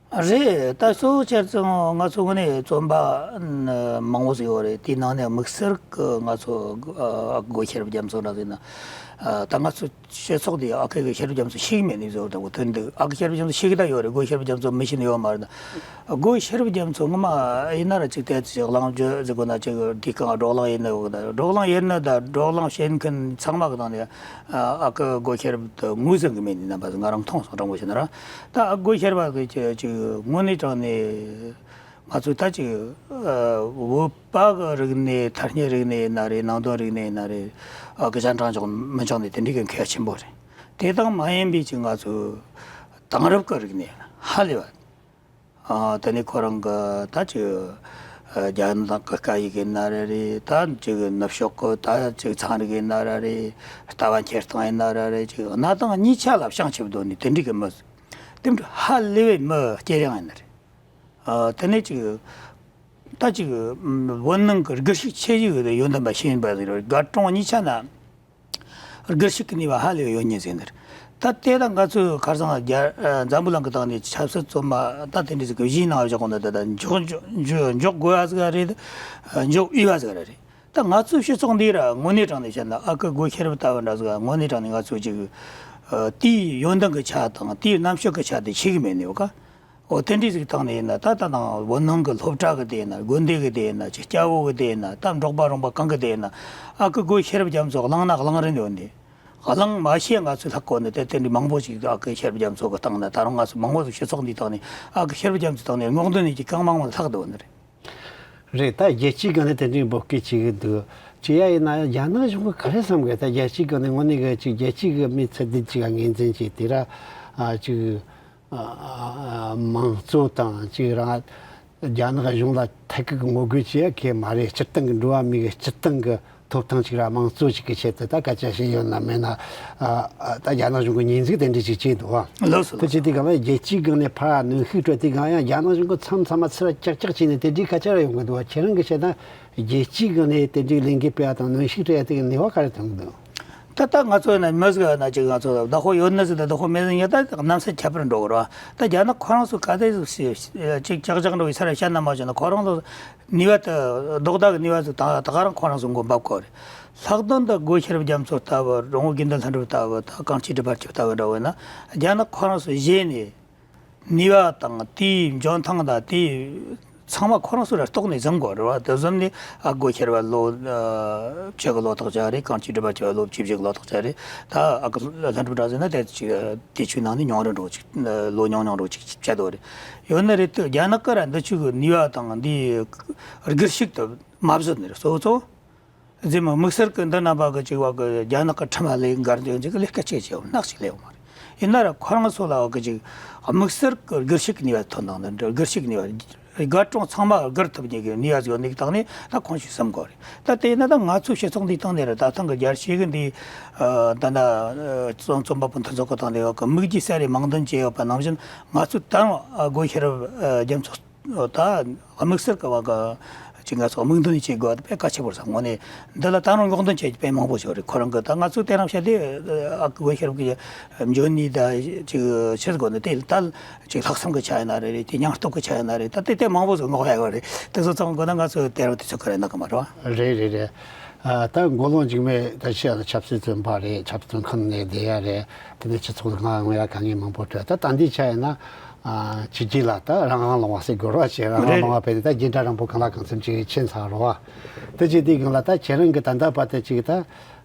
རེད། ད་གཙོ་བོ་བྱས་ཙང་ང་ཚོ་དངོས་གནས་རྩོམ་པ་མང་པོ་ཟིག་ཡོད་རེད། དེའི་ནང་ནས་དམིགས་བསལ་གྱི་ང་ཚོ་ཨ་སྒོ་ཤེས་རབ་རྒྱ་མཚོ་འདྲ་ཟིག་ན་ད་ང་ཚོ་སྤྱི་ཚོགས་འདི་ཨ་ཁུ་གི་ཤེས་རབ་རྒྱ་མཚོ་ཤེས་ཀྱི་མེད་ནི་བཟོ་འདྲ་བོ་ཐོན་འདུག་ཨ་ཁུ་ཤེས་རབ་རྒྱ་མཚོ་ཤེས་ཀྱི་ད་ཡོད་རེད། སྒོ་ཤེས་རབ་རྒྱ་མཚོ་མི་ཤེས་ནི་ཡོད་མ་རེད། སྒོ་ཤེས་རབ་རྒྱ་མཚོ་ངོ་མ་ཡིན་ན་ར་ཅིག་དེ་ཅིག་གླེང་བརྗོད་ཟེར་དགོས་ན་ཅིག་དེ་གང་བགྲོ་གླེང་ཡིན་ནི་ཡོད་གི་ད་བགྲོ་གླེང་ཡིན་ནི་ད་བགྲོ་གླེང་བྱེད་མཁན་ཚང་མ་གི་ནང་ནས་ཨ་ཁུ་སྒོ་ཤེས་རབ་དེ་ངོས་ཟིན་གི་མེད་ནི་རྣམ་པ་ང་རང་མཐོང་སོང་། དྲང་པོ་བཤད་ན་ར་ད་ཨ་སྒོ་ཤེས་རབ་གི་ཅིག་དངོས་གནས་དྲང་ནས། ང་ཚོས་ད་ཅིག་ཨ་བོད་པ་གི་རིག་གནས། ཐ་སྙད་རིག་གནས་ཡིན་ན་རེད། ནང་དོན་རིག་གནས་ཡིན་ན་རེད། ཨ་གི་ཅང་གྲངས་འཇོག་མི་འཇོག་ནས་དེ་འདྲའི་གི་གལ་ཆེན་པོ་རེད། དེ་དང་མ་ཡིན་པའི་ཅིག་ང་ཚོས་དེང་རབས་ཀྱི་རིག་གནས་ཧ་ལས་པ། ཨ་དེ་ནས་ཁོ་རང་གི་ད་ཅིག་ཨ་རྒྱ་ནག་གི་སྐད་ཡིག་ཡིན་ན་རེད། ད་ཅིག་ནུབ་ཕྱོགས་གི་ད་ཅིག་ཚན་རིག་ཡིན་ན་རེད། ལྟ་བ་འཁྱེར་སྟངས་ཡིན་ན་རེད། ཅིག་གནའ་དེང་གཉིས་ཆ་ལ་བྱང་ཆུབ་སྡོད་ནས་དེ་འདྲའི་གི་མི་དེ་འདྲ་ཧ་ལས་པའི་མི་སྐྱེ་རིང་ཡིན་ན་རེད། ཨ་དེ་ནས་ཅིག་ད་ཅིག་བོད་ནང་གི་སྒུལ་ཤུགས་ཆེ་ཤོས་ཀྱི་ཡོན་ཏན་པ་ཤེས་ཡོན་པ་ཟིག་རེད། དགའ་གྲོང་གཉིས་ཆ་ན་སྒུལ་ཤུགས་ཀྱི་ནུས་པ་ཧ་ལས་ཡོད་ཉེན་ཟིག་ནི་རེད། ད་དེ་ད་ང་ཚོས་ཁ་སང་རྒྱ་འཛམ་བུ་གླིང་གི་སྟེང་ནས་ཆབ་སྲིད་རྩོད་མ་ད་དེ་འདྲ་ཟིག་གི་གཞིའི་ནང་བཞག་གོང་ད་ད་འཇོག་འཇོག་འཇོག་འཇོག་དགོས་པ་ཟིག་རེད། འཇོག་འོས་པ་ཟིག་རེད། ད་ང་ཚོའི་སྤྱི་ཚོགས་འདི་ར་དངོས་གནས་དྲང་ནས་བཤད་ན་ཨ་ཁུ་སྒོ་ཤེས་རབ་ལྟ་བུ་འདྲ་ཟིག་དངོས་གནས་དྲང་ནས་ང་ཚོས་ཅིག་དེའི་ཡོན་ཏན་གྱི་ཆ་དང་དེའི་རྣམ་དཔྱོད་ཀྱི་ཆ་དེ་ཤེས་གི་མེད་ནི་ཡོད་ག་འོ་དེ་འདྲའི་ཟིག་སྟེང་ནས་ཡིན་ན་ད་ད་ནང་བོད་ནང་གི་སློབ་གྲྭ་གི་དེ་ཡིན་ན། དགོན་སྡེ་གི་དེ་ཡིན་ན། ཅིག་སྐྱ་བོ་གི་དེ་ཡིན་ན། ད་འབྲོག་པ་རོང་པ་གང་གི་དེ་ཡིན་ན། ཨ་ཁུ་སྒོ་ཤེས་རབ་རྒྱ་མཚོ་བླངས་ན་བླངས་རན་ཡོད་ནི། བླངས་མ་ཤེས་ང་ཚོའི་ལྷག་གོ་ནི་དེ་དེ་འདྲའི་མང་པོ་ཞིག་ཨ་ཁུ་ཤེས་རབ་རྒྱ་མཚོ་གི་སྟེང་ན། ད་རུང་ང་ཚོ་མང་པོ་ཞིག་སྤྱི་ཚོགས་འདིའི་སྟེང་ནས་ཨ་ཁུ་ཤེས་རབ་རྒྱ་མཚོའི་སྟེང་ནས་སྔོག་འདོན་ནས་ཀྱི་གང་མང་མང་ལྷག་འདུག་ནི་རེད། རེད། ད་རྒྱལ་སྤྱིའི་སྒང་ནས་དེ་འདྲའི་འབོད་སྐུལ་བྱེད་ཀྱི་འདུག་ཅི་ཡ་ཡིན་ན་ཡང་རྒྱ་ནག་གཞུང་གིས་ག་རེ་བསམ་གི། ད་རྒྱལ་སྤྱིའི་སྒང་ནས་དངོས་གནས་གི་ཅིག་རྒྱལ་སྤྱིའི་གི་མི་ཚད་ལྡན་ཅིག་ལ་ངོས་འཛིན་བྱས་དེ་ར་ཨ་ཅིག་ཨ་ཨ་དམངས་གཙོ་དང་ཅིག་རང་རྒྱ་ནག་གཞུང་ལ་ཐད་ཀར་གི་ངོ་རྒོལ་བྱེད་ཡ་གི་མ་རེད། སྤྱིར་བཏང་གི་འགྲོ་བ་མིའི་གི་སྤྱིར་བཏང་གི་ཐོབ་ཐང་ཅིག་ར་དམངས་གཙོ་ཅིག་གི་ཆེད་དུ་ད་སྐད་ཆ་བཤད་ཡོད་ན་མེད་ན་ཨ་ཨ་ད་རྒྱ་ནག་གཞུང་གི་ཉེས་འཛུགས་དེ་འདྲ་ཅིག་བྱས་འདུག་བ། ལགས་སོ། དེ་ལགས་བྱས་དུས་སྒང་ལ་རྒྱལ་སྤྱིའི་སྒང་ནས་ཕར་གནོན་ཤུགས་སྤྲོད་དུས་སྒང་ཡང་རྒྱ་ནག་གཞུང་གི་མཚམས་མཚམས་མ་ཚུར་ལ་ཀྱག་ཀྱག་བྱས་ནས་དེ་འདྲའི་སྐད་ཆ་ར་ཡོང་གི་འདུག་བ། ཁྱེད་རང་གི་བཤད་ན་རྒྱལ་སྤྱིའི་སྒང་ནས་དེ་འདྲའི་ལས་འགུལ་སྤེལ་བ་དང་གནོན་ཤུགས་སྤྲད་ཡ་དེ་གི་ནུས་པ་ག་རེ་ཐོན་གི་འདུག་ད་ལྟ་ང་ཚོ་ཡིན་ན་མི་ཟིག་ཡིན་ན་ཅིག་ང་ཚོ་བདག་པོ་ཡོད་ནི་ཟིག་དང་བདག་པོ་མེད་ནི་ཡིན་ད་གནམ་ས་ཁྱད་པར་འགྲོ་གི་རེད་བ། ད་རྒྱ་ནག་ཁོ་རང་ཚོ་ག་དེ་ཟིག་ཅིག་ཀྱག་ཀྱག་འགྲོ་བའི་ས་ར་བཤད་ན་མ་བྱུང་ན་ཁོ་རང་ཚོ་ནུས་པ་དེ་ལྡོག་ཟླ་གི་ནུས་པ་ཚོ་ད་ད་ག་རང་ཁོ་རང་ཚོ་མགོ་འབབ་གོ་རེད། ལྷག་དོན་དུ་སྒོ་ཤེས་རབ་རྒྱ་མཚོ་ལྟ་བུ། རོང་བོ་དགེ་འདུན་ལྷུན་གྲུབ་ལྟ་བུ། ད་གངས་སྐྱིད་སྒྲུབ་པ་ཆོས་ལྟ་བུ་འདྲ་བོ་ཡིན་ན་རྒྱ་ནག་ཁོ་རང་ཚོ་བཞེས་ནས། ནུས་པ་དང་དེའི་འཇོན་ཐང་དང་དེའི་ཚང་མ་ཁོ་རང་ཚོ་ལ་རྟོགས་ནས་བཟུང་དགོས་རེད་བ། དེ་བཟུང་ནས་ཨ་སྒོ་ཤེས་རབ་ལོ་ཨ་བཅུ་གི་ལོ་ཐོག་ཆགས་རེད། གངས་སྐྱིད་སྒྲུབ་པ་ཆོས་ལོ་བཅུ་བཞི་གི་ལོ་ཐོག་ཆགས་རེད། ད་ཨ་ཁུ་ལྷུན་གྲུབ་གྲགས་ཟེར་ན་དེ་ཅིག་དེ་ཆོའི་ནང་ནས་ཉུང་རུ་འགྲོ་ཅིག་ལོ་ཉུང་ཉུང་འགྲོ་ཅིག་བྱས་འདུག་རེད། ཡོད་ནི་རེད་དེ་རྒྱ་ནག་གི་ར་འདི་ཆོ་གི་ནུས་པ་དང་འདིའི་སྒུལ་ཤུགས་དེ་མ་བཟོད་ནི་རེད། གཙོ་བོ་གཙོ་བོ། རྗེས་མ་དམིགས་བསལ་གྱི་འདི་རྣམ་པ་གི་ཅིག་བ་གི་རྒྱ་ནག་གི་ཁྲིམས་ལ་ལས་འགལ་འདོད་ཅིག་ལས་ཀ་ཅིག་བྱེད་ནག་ཅིག་ལས་ཡོང་མ་རེད། ཡིན་ན་ར་ཁོ་རང་ཚོ་ལ་བ་གི་ཅིག་དམིགས་བསལ་གྱི་སྒུལ་ཤུགས་ཀྱི་ནུས་པ་ཐོན་དང་འདི་འདྲ་སྒུལ་ཤུགས་ཀྱི་ནུས་པ་དགའ་གྲོང་ཚང་མ་སྒུལ་ཐུབ་མཁན་གྱི་ནུས་པ་ཟིག་ཡོད་ནི་གི་སྟེང་ནས་ད་ཁོང་ཚོས་བསམ་དགོས་རེད། ད་དེ་ཡིན་ན་ད་ང་ཚོའི་སྤྱི་ཚོགས་འདིའི་སྟེང་ནས་ར་ད་ཐེངས་གི་རྒྱལ་སྤྱི་གི་འདི་ད་ལྟ་རྩོམ་རྩོམ་པ་པོ་མཐུན་ཚོགས་ཀྱི་སྟེང་ནས་བ་གི་མིག་རྒྱུ་གསལ་རེ་མིང་འདོན་བྱས་ཡོད་པ་ནང་བཞིན་ང་ཚོས་ད་རུང་སྒོ་ཤེས་རབ་རྒྱ་མཚོ་ད་དམིགས་བསལ་གྱི་བ་ག་ཅིག་ང་ཚོ་མིག་འདོན་བྱེད་དགོས་དཔེ་གལ་ཆེན་པོ་རེད་བསམ། དངོས་གནས་འདི་ལ་ད་རུང་སྔོག་འདོན་བྱེད་རྒྱུ་དཔེ་མང་པོ་ཞིག་རེད། ཁོ་རང་གི་ད་ང་ཚོ་དེ་རིང་བཤད་དེ་ཨ་ཁུ་སྒོ་ཤེས་རབ་ཀྱི་འཇོན་ནུས་ད་ཅིག་ཕྱིར་དགོས་ནི་དེ་ད་ཅིག་ལྷག་བསམ་གྱི་ཆ་ཡིན་ན་རེད། རེད་དེ་སྙིང་སྟོབས་ཀྱི་ཆ་ཡིན་ན་རེད། ད་དེ་དེ་མང་པོ་ཞིག་སྔོག་ཡ་ཡོད་རེད། དེ་ཚོ་ཚང་དགོས་ན་ང་ཚོ་དེ་རིང་དུས་ཚོད་ག་རེ་གནང་གི་མ་རེད་བ། རེད་རེད་རེད། ཨ། ད་མགོ་ལོག་འཇིགས་མེད་ད་ཤི་ཡ་ད་ཆབ་སྲིད་བཙོན་པ་རེད། ཆབ་སྲིད་བཙོན་ཁང་ནས་བསྡད་ཡ་རེད། དེ་ནས་སྤྱི་ཚོགས་ནང་ངོས་ལ་དཀའ་ངལ་མང་པོ་འཕྲད། ད་ད་འདི་ཆ་ཡིན་ན། ཨ། ཕྱི་རྒྱལ་ལ་ད་རང་དབང་ལོང་བ་ཟེར་དགོས་ར། བྱས་རང་དབང་རེད། ལོང་བ་བས་ད་རྒྱུན་ད་རང་པོ་གང་ལ་གང་འཚམ་ཅིག་ཕྱིན་ཚར་རོ། དེ་ཅིག་དེའི་སྒང་ལ་ད་ཁྱེད་རང་གི་ད་ལྟ་བར་དུ་ཅིག་ད་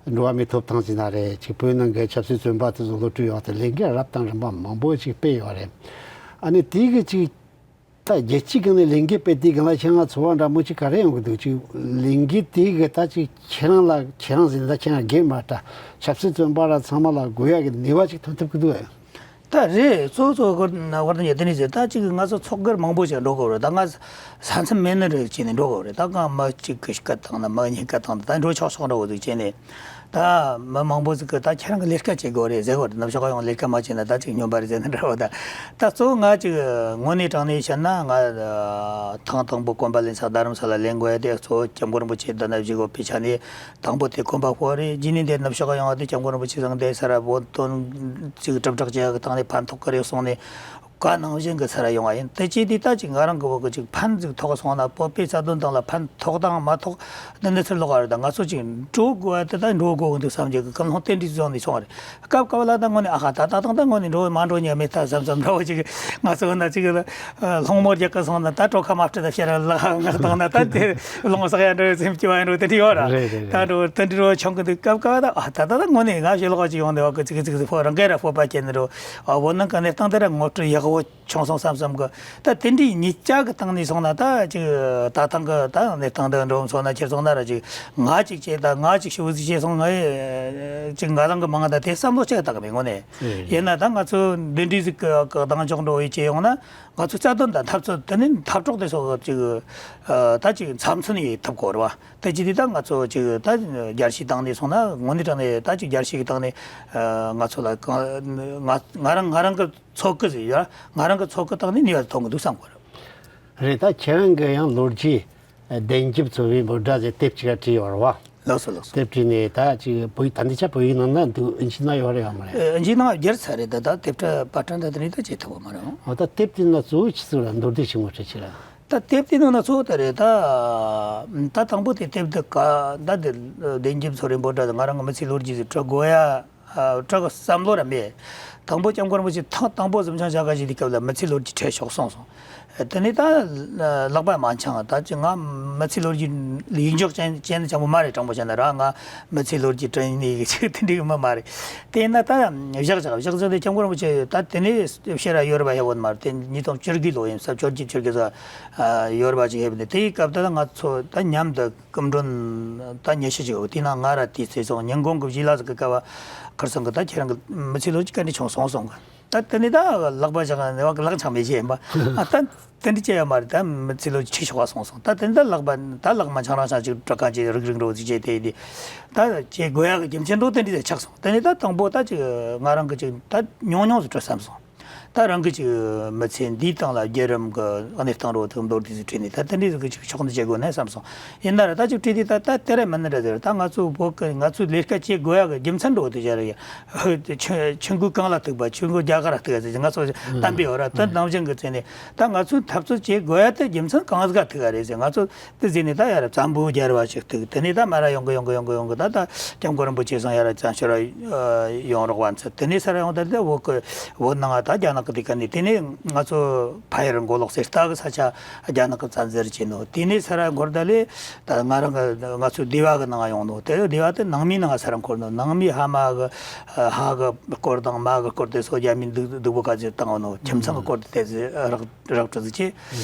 འགྲོ་བ་མིའི་ཐོབ་ཐང་ཟེར་ན་རེད། ཅིག་བོད་ནང་གི་ཆབ་སྲིད་བཙོན་པ་དེ་ཚོ་གློད་བཀྲོལ་ཡག་དེ་ལས་འགུལ་རབ་དང་རིམ་པ་མང་པོ་ཅིག་སྤེལ་ཡོད་རེད། ཨ་ནི་དེའི་གི་ཅིག་ད་རྒྱལ་སྤྱིའི་སྒང་ནས་ལས་འགུལ་སྤེལ་དུས་སྒང་ལ་ཁྱེད་རང་ཚོར་བ་འདྲ་མོ་ཅིག་ག་རེ་ཡོང་གི་འདུག་ཅིག་ལས་འགུལ་དེ་གི་ད་ཅིག་ཁྱེད་རང་ལ་ཁྱེད་རང་ཟེར་ན་ད་ཁྱེད་རང་སྒེར་མ་ད་ཆབ་སྲིད་བཙོན་པ་ར་ཚང་མ་ལ་དགོས་ཡ་གི་ནུས་པ་ཅིག་ཐོན་ཐུབ་ཀྱི་འདུག་ཨེ། ད་རེད། གཙོ་གཙོ་བོ་ན་བར་དུ་ཉེ་དེ་ནས་ཟེར། ད་ཅིག་ང་ཚོ་ཚོགས་སྒེར་མང་པོ་ཞིག་འགྲོ་དགོས་རེད། ད་ང་ས་མཚམས་མེད་ནི་རེད་བྱས་ནས་འགྲོ་དགོས་རེད། ད་གང་མི་གཅིག་གིས་སྐད་བཏང་ན་མི་གཉིས་སྐད་བཏང་ན་ད་འགྲོ་ཆོག་ཆོག་འགྲོ་དགོས་འདུག་བྱས་ནས། ད་མི་མང་པོ་ཟིག་གིས་ད་ཁྱེད་རང་གི་ལས་ཀ་བྱེད་དགོས་རེད་ཟེར་གོ་རེད། ནུབ་ཕྱོགས་ཡོང་ལས་ཀ་མ་བྱས་ན་ད་ཅིག་སྨྱོན་པ་རེད་ཟེར་ན་འདྲ་བོ། ད་ད་གཙོ་བོ་ང་ཅིག་དངོས་གནས་དྲང་གནས་བཤད་ན་ང་ཐེངས་དང་པོ་གོམ་པ་ལེན་ས་རྡ་རམ་ས་ལ་ལེན་དགོས་ཡ་དེ་གཙོ་བོ་སྐྱབས་མགོན་རིན་པོ་ཆེ་འདི་ན་བཞུགས་ཡོད་པའི་ཆ་ནས་དང་པོ་དེ་གོམ་པ་སྤོ་རེད། རྗེས་ནས་འདི་ནུབ་ཕྱོགས་ཡོང་བ་དེ་སྐྱབས་མགོན་རིན་པོ་ཆེ་ཚང་དེ་ས་ར་བོད་དོན་ཅིག་དྲིལ་བསྒྲགས་བྱེད་ཡ་གི་སྟེང་ནས་ཕན་ཐོགས་གི་རེད་གསུངས་ནས། བཀའ་གནང་བཞིན་གྱི་ས་ར་ཡོང་བ་ཡིན། དེ་བྱས་དུས་ད་ཅིག་ང་རང་གི་བོད་ཀྱི་ཅིག་ཕན་ཟིག་ཐོགས་སོང་ན་བོད་པའི་རྩ་དོན་དང་ལ་ཕན་ཐོགས་དང་མ་ཐོགས་འདི་འདི་ཚུར་ལོག་པ་རེད། ད་ང་ཚོ་ཅིག་འགྲོ་དགོས་པ་དེ་ད་འགྲོ་དགོས་ཀྱི་འདུག་བསམ་གྱི་ཀུན་སློང་དེ་འདྲ་བཟུང་ནས་སོང་བ་རེད། སྐབས་སྐབས་ལ་ད་དངོས་ནས་ཨ་ཧ་ད་ད་ད་ད་དངོས་ནས་འགྲོ་མ་འགྲོ་ཉག་མེད་ད་བསམ་བསམ་འདྲ་བོ་ཅིག་ང་ཚོ་ན་ཅིག་ལ་སློང་མོ་རྒྱག་གི་སོང་ན་ད་གྲོ་ཁ་མ་སྤྲད་ད་ཕྱིར་ལ་ང་བཏང་ན་ད་དེ་སློང་བསགས་ཡ་འདྲ་སེམས་སྐྱིད་པ་ཡ་འདྲ་དེ་འདྲ་ཡོད་ར། རེད་རེད། ད་རེད། འགྲོ་དེ་འདྲ་བོ་བྱུང་གི་འདུག་སྐབས་སྐབས་ད་ཨ་ད་ད་ད་དངོས་ནས་ང་ཞེ་ལོག་ཅིག་ཡོང་ནས་བ་གི་ཅིག་ཅིག་ཅིག་ཕོ་རང་གི་ར་ཕོ་པ་ཁྱེར་ནས་འགྲོ། ཨ་བོད་ནང་གི་གནས་སྟངས་དེ་ར་ངོ་སྤྲོད་ཡག་པོ་བྱུང་སོང་བསམ་བསམ་གི། ད་དེ་འདྲའི་ཉིད་ཅག་གི་སྟེང་ནས་སོང་ན་ད་ཅིག་ད་ཐེངས་གི་ད་གནས་སྟངས་འདི་འགྲོ་སོང་ན་ཁྱེར་སོང་ན་ར་ཅིག་ང་ཅིག་བྱས་ད་ང་ཅིག་ཤུགས་ཟིག་བྱས་སོང་ངས་ཅིག་ང་རང་གི་མང་ད་དེ་བསམ་བློ་ཅིག་བཏང་གི་མེད་དངོས་ནས། ཡིན་ན་ད་ང་ཚོ་འདི་འདྲའི་ཟིག་གི་གདེང་འཇོག་འགྲོ་བའི་ཅིག་ཡོང་ན་ང་ཚོ་རྩ་དོན་དང་འཐབ་རྩོད་དེ་ནི་འཐབ་གྲོགས་དེ་སོགས་ཅིག་ད་ཅིག་འཚམ་ཚུན་ཡིན་ཐུབ་དགོས་རེད་བ། དེ་ཅི་དེ་ད་ང་ཚོ་ཅིག་ད་རྒྱལ་སྤྱིའི་སྟེང་ནས་སོང་ན་དངོས་གནས་དྲང་ནས་ད་ཅིག་རྒྱལ་སྤྱིའི་སྟེང་ནས་ང་ཚོ་ལ་གང་ང་ང་རང་ང་རང་གི་ཚོགས་ཀྱི་ཟིག་ཡོད། ང་རང་གི་ཚོགས་ཀྱི་སྟེང་ནས་ནུས་པ་ཐོན་གི་འདུག་བསམ་གི་རེད། རེད། ད་ཁྱེད་རང་གི་ཡང་ལོ་རྒྱུས་བདེན་རྒྱབ་ཚོ་བའི་འབོད་སྒྲ་ཟེར་དེབ་ཅིག་བྲིས་ཡོད་རེད་བ། ལགས་སོ་ལགས་སོ། དེབ་བྲིས་ནས་ད་ཅིག་བོད་ད་འདི་ཆ་བོད་ཡིག་ནང་ན་འདུག་ཨིན་ཇི་ནང་ཡོད་རེད་ཡོད་མ་རེད། ཨིན་ཇི་ནང་བསྒྱུར་ཚར་རེད། ད་ད་དེབ་ཕྲ་པར་སྐྲུན་ད་དེ་རིང་ད་བྱེད་ཐུབ་པ་མ་རེད། འོ་ད་དེབ་དེ་ན་གཙོ་བོ་ཆི་ཟིག་ལ་མདོར་བསྡུས་ཆེན་མོ་བྲིས་ཆི་ལ། ད་དེབ་དེ་ནང་ན་གཙོ་བོ་ད་རེད། ད་ད་དང་པོ་དེ་དེབ་འདི་ཀ་ད་དེ་བདེན་རྒྱབ་ཚོ་རེ་འབོད་སྒྲ་ང་རང་གི་མི་ཚེའི་ལོ་རྒྱུས་ཟིག་བྲི་དགོས་ཡ། ཨ། བྲི་གི་བསམ་བློ་ར་མེད། དང་པོ་སྐྱབས་མགོན་རིན་པོ་ཆེ་ཐེངས་དང་པོ་གཟིམ་ཆུང་བྱ་དགའ་བཞེས་དུས་སྐབས་ལ་མི་ཚེའི་ལོ་རྒྱུས་བྲིས་ཆོག་གསུངས་སོང་། དེ་ནས་ད་ལག་པ་མ་འཆང་། ད་ཅི་ང་མི་ཚེའི་ལོ་རྒྱུས་ཡིག་འཇོག་ཅན་ཅན་ཅང་པོ་མ་རེད། དྲང་པོ་བཤད་ན་ར་ང་མི་ཚེའི་ལོ་རྒྱུས་བྲིས་ནས་ཅིག་དེ་འདྲའི་མི་མ་རེད། དེ་ཡིན་ན་ད་བཞག་བཞག་བཞག་ཚུལ་དེ་སྐྱབས་མགོན་རིན་པོ་ཆེ་ད་དེ་ནས་ཕྱིར་ར་ཡོད་ར་བ་ཡ་བོ་མ་རེད། དེ་ཉིས་སྟོང་བཅུ་དགུའི་ལོ་ཡིན་ས་བཅོ་བརྒྱད་བཅུ་དགུ་ས་ཡོད་ར་བ་ཅིག་ཡོད་པ་ནས་དེའི་སྐབས་ད་ང་ཚོ་ད་མཉམ་དུ། སྐུ་མགྲོན་ད་ཉི་ཤུ་ཅིག་ཡོད། དེ་ན་ང་ར་དེའི་ཚེ་སོང་ཉིན་གུང་གི་བཞི་ལ་ཟིག་གི་སྐབས་ཁིར་ཚང་གི་ད་ཁྱེད་རང་གི་མི་ཚེ་ལོ་རྒྱུས་ག་འདྲ་བྱུང་སོང་གསུངས་གི། ད་དེ་ནས་ད་ལག་པ་བཞག་ནས་བ་གི་ལག་འཆང་མེད་ཅེས་ཡིན་པ། ཨ་ད་དེ་འདྲ་བྱས་ཡོད་མ་རེད། ད་མི་ཚེ་ལོ་རྒྱུས་ཆེ་ཆོག་ག་སོང་སོང་། ད་དེ་ནས་ད་ལག་པ་ད་ལག་མ་འཆང་རང་འཆང་ཅིག་བྲི་ག་ཅིག་རིག་རིག་འགྲོ་ཅིག་བྱས་དེ་ཡིན་དུས་ད་བྱེད་དགོས་ཡག་གི་རྒྱུ་མཚན་འགྲོ་དེ་འདྲ་ཆགས་སོང་། དེ་ནས་ད་དང་པོ་ད་ཅིག་ང་རང་གི་ཅིག་ད་ཉུང་ཉུང་ཟིག་བྲི་བསམ་སོང་། ད་རང་གི་ཅིག་མི་ཚེ་འདིའི་སྟེང་ལ་བརྒྱུད་རིམ་གི་གནས་སྟངས་རོ་ཐུག་མདོར་བསྡུས་སུ་བྲིས་ནས་ད་དེ་འདྲའི་ཟིག་གི་ཅིག་ཕྱོགས་འདི་བྱེད་དགོས་ནས་བསམ་སོང་། ཡིན་ན་ར་ད་ཅིག་བྲིས་དུས་ད་ད་དེ་ར་མིན་ནི་ར་ཟེར། ད་ང་ཚོ་བོད་གི་ང་ཚོས་ལས་ཀ་བྱེད་དགོས་ཡ་གི་རྒྱུ་མཚན་འགྲོ་དེ་བྱ་ར་ཡ། ཆུ་ཆུ་མགོའི་གངས་ལ་ཐུག་པ་ཆུ་མགོའི་རྒྱ་གར་ལ་ཐུག་ཡ་ཟེར་ང་ཚོ་གཏམ་དཔེ་ཡོད་ར། ད་ནང་བཞིན་གི་ཚེ་ནས་ད་ང་ཚོས་འཐབ་རྩོད་བྱེད་དགོས་ཡ་དེ་རྒྱུ་མཚན་གང་ཟིག་ག་ཐུག་ཡ་རེད་ཟེར། ང་ཚོ་དེ་ཟེར་ནས་ད་ཡ་ར་བཙན་པོ་རྒྱལ་བ་ཞིག་ཐུག་དེ་ནས་ད་མ་ར་ཡོང་གི་ཡོང་གི་ཡོང་གི་ཡོང་གི་ད་ད་སྐྱབས་མགོན་རིན་པོ་ཆེ་ཚང་ཡ་ར་བཙན་བྱོལ་ར་ཡོང་རོགས་བ་ཚོ་དེ་ནས་ས་ར་ཡོང་ད་དེ་བོད་གི་བོད་ནང་ད་རྒྱ་ནག་གི་དེ་ག་ནས་དེ་ནས་ང་ཚོ་ཕ་ཡུལ་མགོ་ལོག་གསེར་རྟ་གི་ས་ཆ་རྒྱ་ནག་གི་བཙན་འཛུལ་བྱས་ནོ། དེ་ནས་ས་ར་འགོར་ད་ལས་ད་ང་རང་གི་ང་ཚོ་སྡེ་བ་གི་ནང་ཡོང་ནོ། དེ་སྡེ་བ་དེ་ནང་མིའི་ནང་ས་ར་འཁོར་ནོ། ནང་མིའི་ཕ་མ་གི་ཕ་གི་སྐོར་དང་མ་གི་སྐོར་དེ་སོ་རྒྱ་མིའི་སྡུག་སྡུག་པོ་ག་ཚོད་བཏང་ནོ། ཁྱིམ་ཚང་གི་སྐོར་དེ་དེ་ཚོ་རག་རག་གྲི་ཟིག་ཆེ།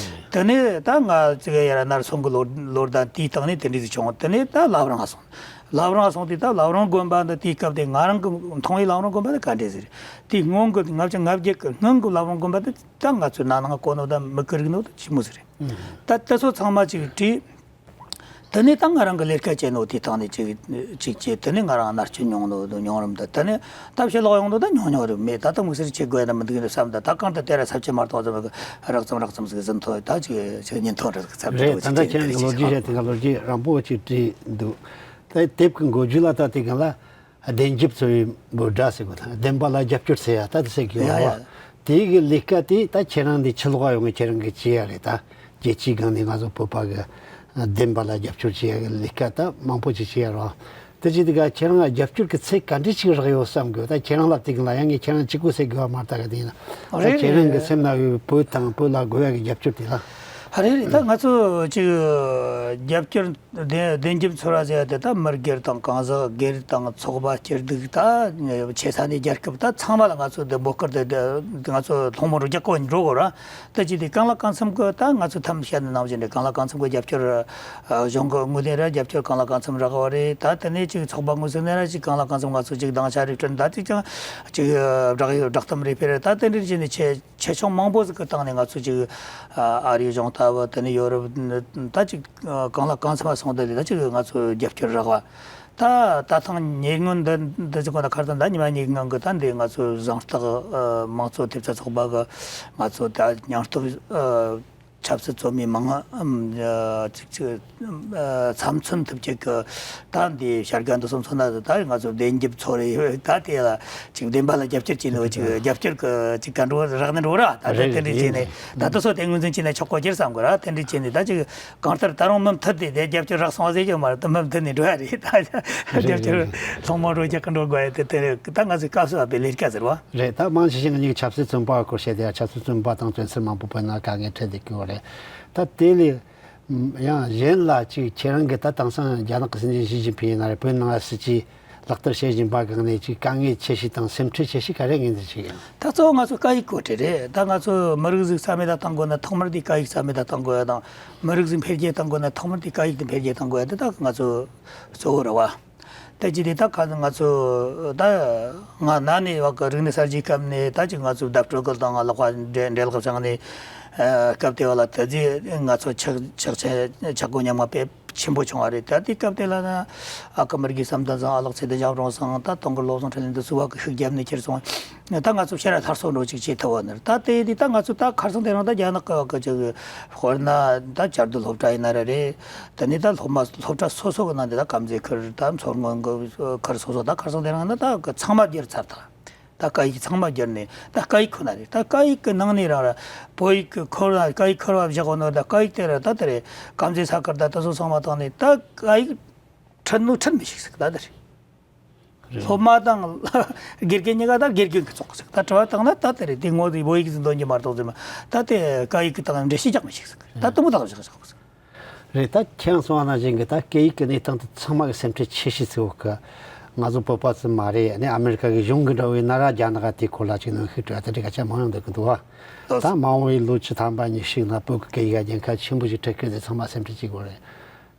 དེ་ནས་ད་ང་ཅིག་ཡར་ནར་སོང་གི་ལོ་ལོ་ཟླ་དེའི་སྟེང་ནས་དེ་འདྲ་ཟིག་བྱུང་། དེ་ནས་ད་བླ་བྲང་སོང་། བླ་བྲང་སོང་དུས་ད་བླ་བྲང་དགོན་པ་འདི་དེའི་སྐབས་དེ་ང་རང་གི་མཐོང་བའི་བླ་བྲང་དགོན་པ་འདི་ག་འདྲ་ཟིག་རེད། དེའི་སྔོན་གི་ལྔ་བཅུ་ང་བརྒྱད་གི་སྔོན་གི་བླ་བྲང་དགོན་པ་འདི་ད་ང་ཚོའི་ན་ནང་གོ་ནོ་ད་མི་ཀི་རིག་ནོ་ད་ཆི་མོ་ཟིག་རེད། ད་དེ་ཚོ་ཚང་མ་ཅིག་བྲིས། དེ་ནས་ད་ང་རང་གི་ལས་ཀ་བྱས་ནོ་དེའི་སྟེང་ནས་ཅིག་ཅིག་བྱས། དེ་ནས་ང་རང་མནར་གཅོད་མྱོང་ནོ་མྱོང་རིམ་དང་། དེ་ནས་ད་ཕྱི་ལོག་ཡོང་ནོ་ད་མྱོང་མྱོང་རིམ་མེད། ད་ད་དམིགས་བསལ་བྱེད་དགོས་ན་མི་འདུག་ནས་བསམ། ད་ད་གང་ལྟར་དེ་ར་ས་བཅད་མ་གཏོགས་ཙམ་གི་རགས་ཙམ་རགས་ཙམ་ཟིག་ཟིན་ཐོག་ད་ཅིག་ཅིག་ཉིན་ཐོ་འདྲ་ཟིག་ཚར་འདྲ་རེད། ད་ད་ཁྱེད་རང་གི་ལོ་རྒྱུས་བཤད་དེ་ག་ལོ་རྒྱུས་རིང་པོ་ཅིག་བྲིས་འདུག་ད་དེབ་ཀྱི་འགོ་བརྗོད་ལ་ད་དེ་ག་ལ་བདེན་རྒྱབ་ཚོ་བའི་འབོད་སྒྲ་ཟེར་གོ་ད་བདེན་པ་ལ་རྒྱབ་སྐྱོར་ཟེར་ཡ་ད་དེ་ཟེར་གི་ཡོད་ཡ་རེད་བ། ཡ། དེ་གི་ལས་ཀ་དེ་ད་ཁྱེད་རང་འདི་ཕྱི་ལོགས་ཡོང་གི་ཁྱེད་རང་གི་བྱེད་ཡ་རེད། ད་རྒྱལ་སྤྱིའི་སྒང་ནས་ང་ཚོ་བོད་པ་གི་ བདེན་པ་ལ་རྒྱབ་སྐྱོར་བྱེད་ཡ་གི་ལས་ཀ་ད་མང་པོ་ཅིག་བྱེད་ཡ་རེད་བ། དེ་བྱེད་དུས་ཀ་ཁྱེད་རང་ལ་རྒྱབ་སྐྱོར་གྱི་ཚད་ག་འདྲ་ཅིག་རག་ཡོད་བསམ་གི། ད་ཁྱེད་རང་ལ་དེ་གི་ལ་ཡང་ངས་ཁྱེད་རང་གཅིག་པུ་ཟེར་དགོས་བ་མ་རེད། ད་ག་དེ་ཡིན་ན་ད་རེད། ཁྱེད་རང་གི་སེམས་ན་ཡོད་བོད་དང་བོད་ལ་དགོས་ཡ་གི་རྒྱབ་སྐྱོར་དེ་ལ། ཨ་རེད་རེད། ད་ང་ཚོ་ཅིག་རྒྱབ་སྐྱོར་བདེན་བདེན་རྒྱབ་ཚོར་བ་ཟེར་ཡ་དེ་ད་མི་སྒེར་དང་གང་ཟག་སྒེར་དང་ཚོགས་པ་སྐྱིད་སྡུག་ད་ཆེ་ས་ནས་རྒྱལ་ཁབ་ད་ཚང་མ་ལ་ང་ཚོ་དེ་འབོད་སྐུལ་དེ་ང་ཚོ་སློང་མོ་རུ་རྒྱག་གོ་འགྲོ་དགོས་ར། ད་ཅི་དེ་གང་ལ་གང་འཚམ་གི་ད་ང་ཚོ་ཐམས་བཤད་ནི་ནང་བཞིན་རེད། གང་ལ་གང་འཚམ་གི་རྒྱབ་སྐྱོར་གཞུང་གི་ངོས་ནས་ར་རྒྱབ་སྐྱོར་གང་ལ་གང་འཚམ་རག་པ་རེད། ད་དེ་ནས་ཅིག་ཚོགས་པ་ངོས་ཟིན་ནས་ར་ཅིག་གང་ལ་གང་འཚམ་ང་ཚོ་ཅིག་སྡིངས་ཆ་རེ་བསྐྲུན། ད་ཅིག་ཀྱང་ཅིག་བསྒྲགས་ཡོད་བསྒྲགས་གཏམ་རེ་སྤེལ། ད་དེ་འདྲ་བྱས་ནས་ཆེ་ཆེ་ཆུང་མང་པོ་ཟིག་གི་སྟེང་ནས་ང་ཚོ་ཅིག་ཨ་རིའི་གཞུང་ལྟ་བུ་དེ་ནས་ཡོ་རོབ་ད་ཅིག་གང་ལ་གང་འཚམ་སོང་དེ་ལས་ད་ཅིག་ང་ཚོ་རྒྱབ་སྐྱོར་རག་པ། ད་ད་ཐེངས་ཉེ་སྔོན་འདི་འདི་ཅིག་གོ་ན་ཁར་ད་ད་ཉི་མ་གཉིས་ཀྱི་ནང་གི་ད་འདི་ང་ཚོ་གཟེངས་རྟགས་ཨ་དམངས་གཙོ་ཐེབས་རྩ་ཚོགས་པ་གི་ང་ཚོ་ད་སྙིང་སྟོབས་ཨ་ཆབ་སྲིད་བཙོན་མི་མང་ཨ་ཅིག་ཅིག་ཨ་ཚབ་མཚོན་ཐུབ་ཅིག་གི་ད་འདི་བྱ་དགའ་འདི་སོང་ཚོ་ན་ད་ང་ཚོ་བདེན་རྒྱབ་ཚོར་རེ་ཡོད། ད་དེ་ལ་ཅིག་བདེན་པ་ལ་རྒྱབ་སྐྱོར་བྱས་ནོ་ཅིག་རྒྱབ་སྐྱོར་གི་ཅིག་ག་འགྲོ་རག་ནི་འགྲོ་ར། ད་དེ་རེད་དེ་འདྲ་རེད་བྱས་ནས་རེད། ད་དེ་ཚོ་དེ་ངོས་འཛིན་བྱས་ནས་ཆོག་གོ་ཁྱེར་བསམ་གི་ར། དེ་འདྲ་བྱས་ནས་ད་ཅིག་གང་ལྟར་ད་རུང་མུ་མཐུད་དེ་དེ་རྒྱབ་སྐྱོར་རག་སོང་བ་ཟེར་གྱི་མ་རེད། ད་མུ་མཐུད་ནས་འགྲོ་ཡ་རེད། ད་རྒྱབ་སྐྱོར་ཐོག་མ་འགྲོ་རྒྱག་གི་འགྲོ་དགོས་ཡ་དེ་དེ་རེད། ད་ང་ཚོའི་སྐབས་སུ་བབས་པའི་ལས་ཀ་ཟེར་བ་རེད། ད་མང་ཆེ་ཤས་ངེད་ཀྱི་ཆབ་སྲིད་བཙོན་པ་སྐོར་བཤད་དེ་ཡ། ཆབ་སྲིད་བཙོན་པ་དང་བཙོན་ཟུར་མང་པོ་བོད་ནང་དཀའ་ངལ་འཕྲད་བསྡད་ཀྱི་ཡོད་རེད། ད་དེ་ལས་ཡང་གཞན་ལ་ཅིག་ཁྱེད་རང་གི་ད་དེང་སང་རྒྱ་ནག་གི་སྲིད་འཛིན་ཞི་ཅིན་ཕིང་ཡིན་ན་རེད། བོད་ནང་ལ་སྲིད་ཇུས་ལག་བསྟར་བྱེད་བཞིན་པ་གི་ནས་ཅིག་དཀའ་ངལ་ཆེ་ཤོས་དང་སེམས་ཁྲལ་ཆེ་ཤོས་ག་རེ་ངོས་འཛིན་བྱེད་ཀྱི་ཡོད། ད་གཙོ་བོ་ང་ཚོ་སྐད་ཡིག་གོ་སྒྲིག་རེད། ད་ང་ཚོ་མི་རིགས་ཟིག་རྩ་མེད་ད་གཏོང་དགོས་ན་ཐོག་མར་དེ་སྐད་ཡིག་རྩ་མེད་ད་གཏོང་དགོས་ཡ་དང་། མི་རིགས་ཟིག་འཕེལ་རྒྱས་གཏོང་དགོས་ན་ཐོག་མར་དེ་སྐད་ཡིག་དེ་འཕེལ་རྒྱས་གཏོང་དགོས་ཡ་དེ་ད་ང་ཚོ་གཙོ་བོ་རེད་བ། ད་ཅི་དེ་ད་ག་ང་ཚོ་ད་ང་ན་ནས་བ་གི་རིག་གནས་གསར་བརྗེའི་སྐབས་ནས་ད་ཅིག་ང་ཚོ་བརྡ་སྤྲོད་སྐུལ་དང་ལག་པ་འབྲེལ་འབྲེལ་ལག་བྱང་ནས་སྐབས་དེ་བ་ལ་ད་རྗེས་ང་ཚོ་ཆག་ཆག་ཆག་ཆག་སྒོ་ཉམས་ང་དཔེ་ཆེན་པོ་བྱུང་བ་རེད། ད་དེ་སྐབས་དེ་ལ་ན་ཨ་ཀ་མི་རིགས་བསམ་གཏན་ཚང་། ཨ་ལགས་ཚེ་བརྟན་ཞབས་དྲུང་ཚང་། ད་དུང་དཀར་བློ་བཟང་འཕྲིན་ལས་འདི་ཚོ་བ་གི་ཤུགས་བརྒྱབ་ནས་ཁྱེར་སོང་། ད་ང་ཚོ་ཕྱིར་སླར་གསོ་འགྲོ་ཅིག་བྱེད་ཐུབ་བ་ནི་ད་དེ་དེ་ད་ང་ཚོ་ད་ཁར་སང་དེ་རིང་ད་རྒྱ་ནག་གི་བ་གི་ཅིག་དཔེར་ན་ད་བཅའ་སྡོད་སློབ་གྲྭ་ཡིན་ན་ར་རེད། དེ་ནས་ད་སློབ་མ་སློབ་གྲྭ་སོ་སོ་གི་ནང་དེ་ད་དཀར་མཛེས་ཁུལ་ད་མཚོ་སྔོན་གི་ཁུལ་སོ་སོ་ད་ཁར་སང་དེ་རིང་ན་ད་གི་ཚང་མ་བསྒྱུར་ཚར་ད། ད་སྐད་ཡིག་ཚང་མ་བསྒྱུར་ནས་ད་སྐད་ཡིག་ཁོ་ན་རེད། ད་སྐད་ཡིག་གི་ནང་ནས་རང་ར་བོད་ཡིག་གི་ཁོ་ར་སྐད་ཡིག་ཁོ་ར་བཞག་གོ་ནོ་ད་སྐད་ཡིག་དེ་ར་ད་དེ་རེད། དཀར་མཛེས་ས་ཁུལ་ད་ད་སོ་ཚང་མ་བཏང་ནས་ད་སྐད་ཡིག་ཁྲིད་ནོ་ཁྲིད་མི་ཤེས་ཟིག་ད་དེ་རེད། རེད། སློབ་མ་དང་དགེ་རྒན་གཉིས་ཀ་ད་དགེ་རྒན་གི་ཚོགས་ཟིག་ད་དྲི་བ་བཏང་ན་ད་དེ་རེད། དེ་ངོ་དེ་བོད་ཡིག་ཟིག་འདོན་གྱི་མ་གཏོགས་ཟེར་མ་ད་དེ་སྐད་ཡིག་གི་སྟེང་འགྲེལ་བཤད་རྒྱག་མི་ཤེས་ཟིག་ད་དུ་མོ་ད་བཞག་བཞག་ཟིག་རེད། ད་ཁྱེད་རང་གསུངས་པ་ནང་བཞིན་གྱི་ད་སྐད་ཡིག་གི་གནས་སྟངས་དེ་ཚང་མ་གི་སེམས་ཁྲལ་ཆེ་ཤོས་ཚོ་གི་ང་ཚོ་བོད་པ་ཙམ་མ་རེད། ཨ་ནི་ཨ་མི་རི་ཀ་གི་གཞུང་གི་འདྲ་བོ་ཡིན་ན་ར་རྒྱ་ནག་ག་དེའི་སྐོར་ལ་ཅིག་གནོན་ཤུགས་སྤྲོད་ཡ་དེ་འདྲའི་སྐད་ཆ་མང་ཡང་འདུག་གི་འདུག་བ། ད་མ་འོངས་པའི་ལོ་བཅུ་ཐམ་པ་ཉི་ཤུ་ནང་བོད་ཀྱི་སྐད་ཡིག་ག་ཉེན་ཁ་ཆེན་པོ་ཞིག་འཕྲད་ཀྱི་རེད། ཚང་མ་སེམས་ཁྲལ་བྱེད་དགོས་རེད།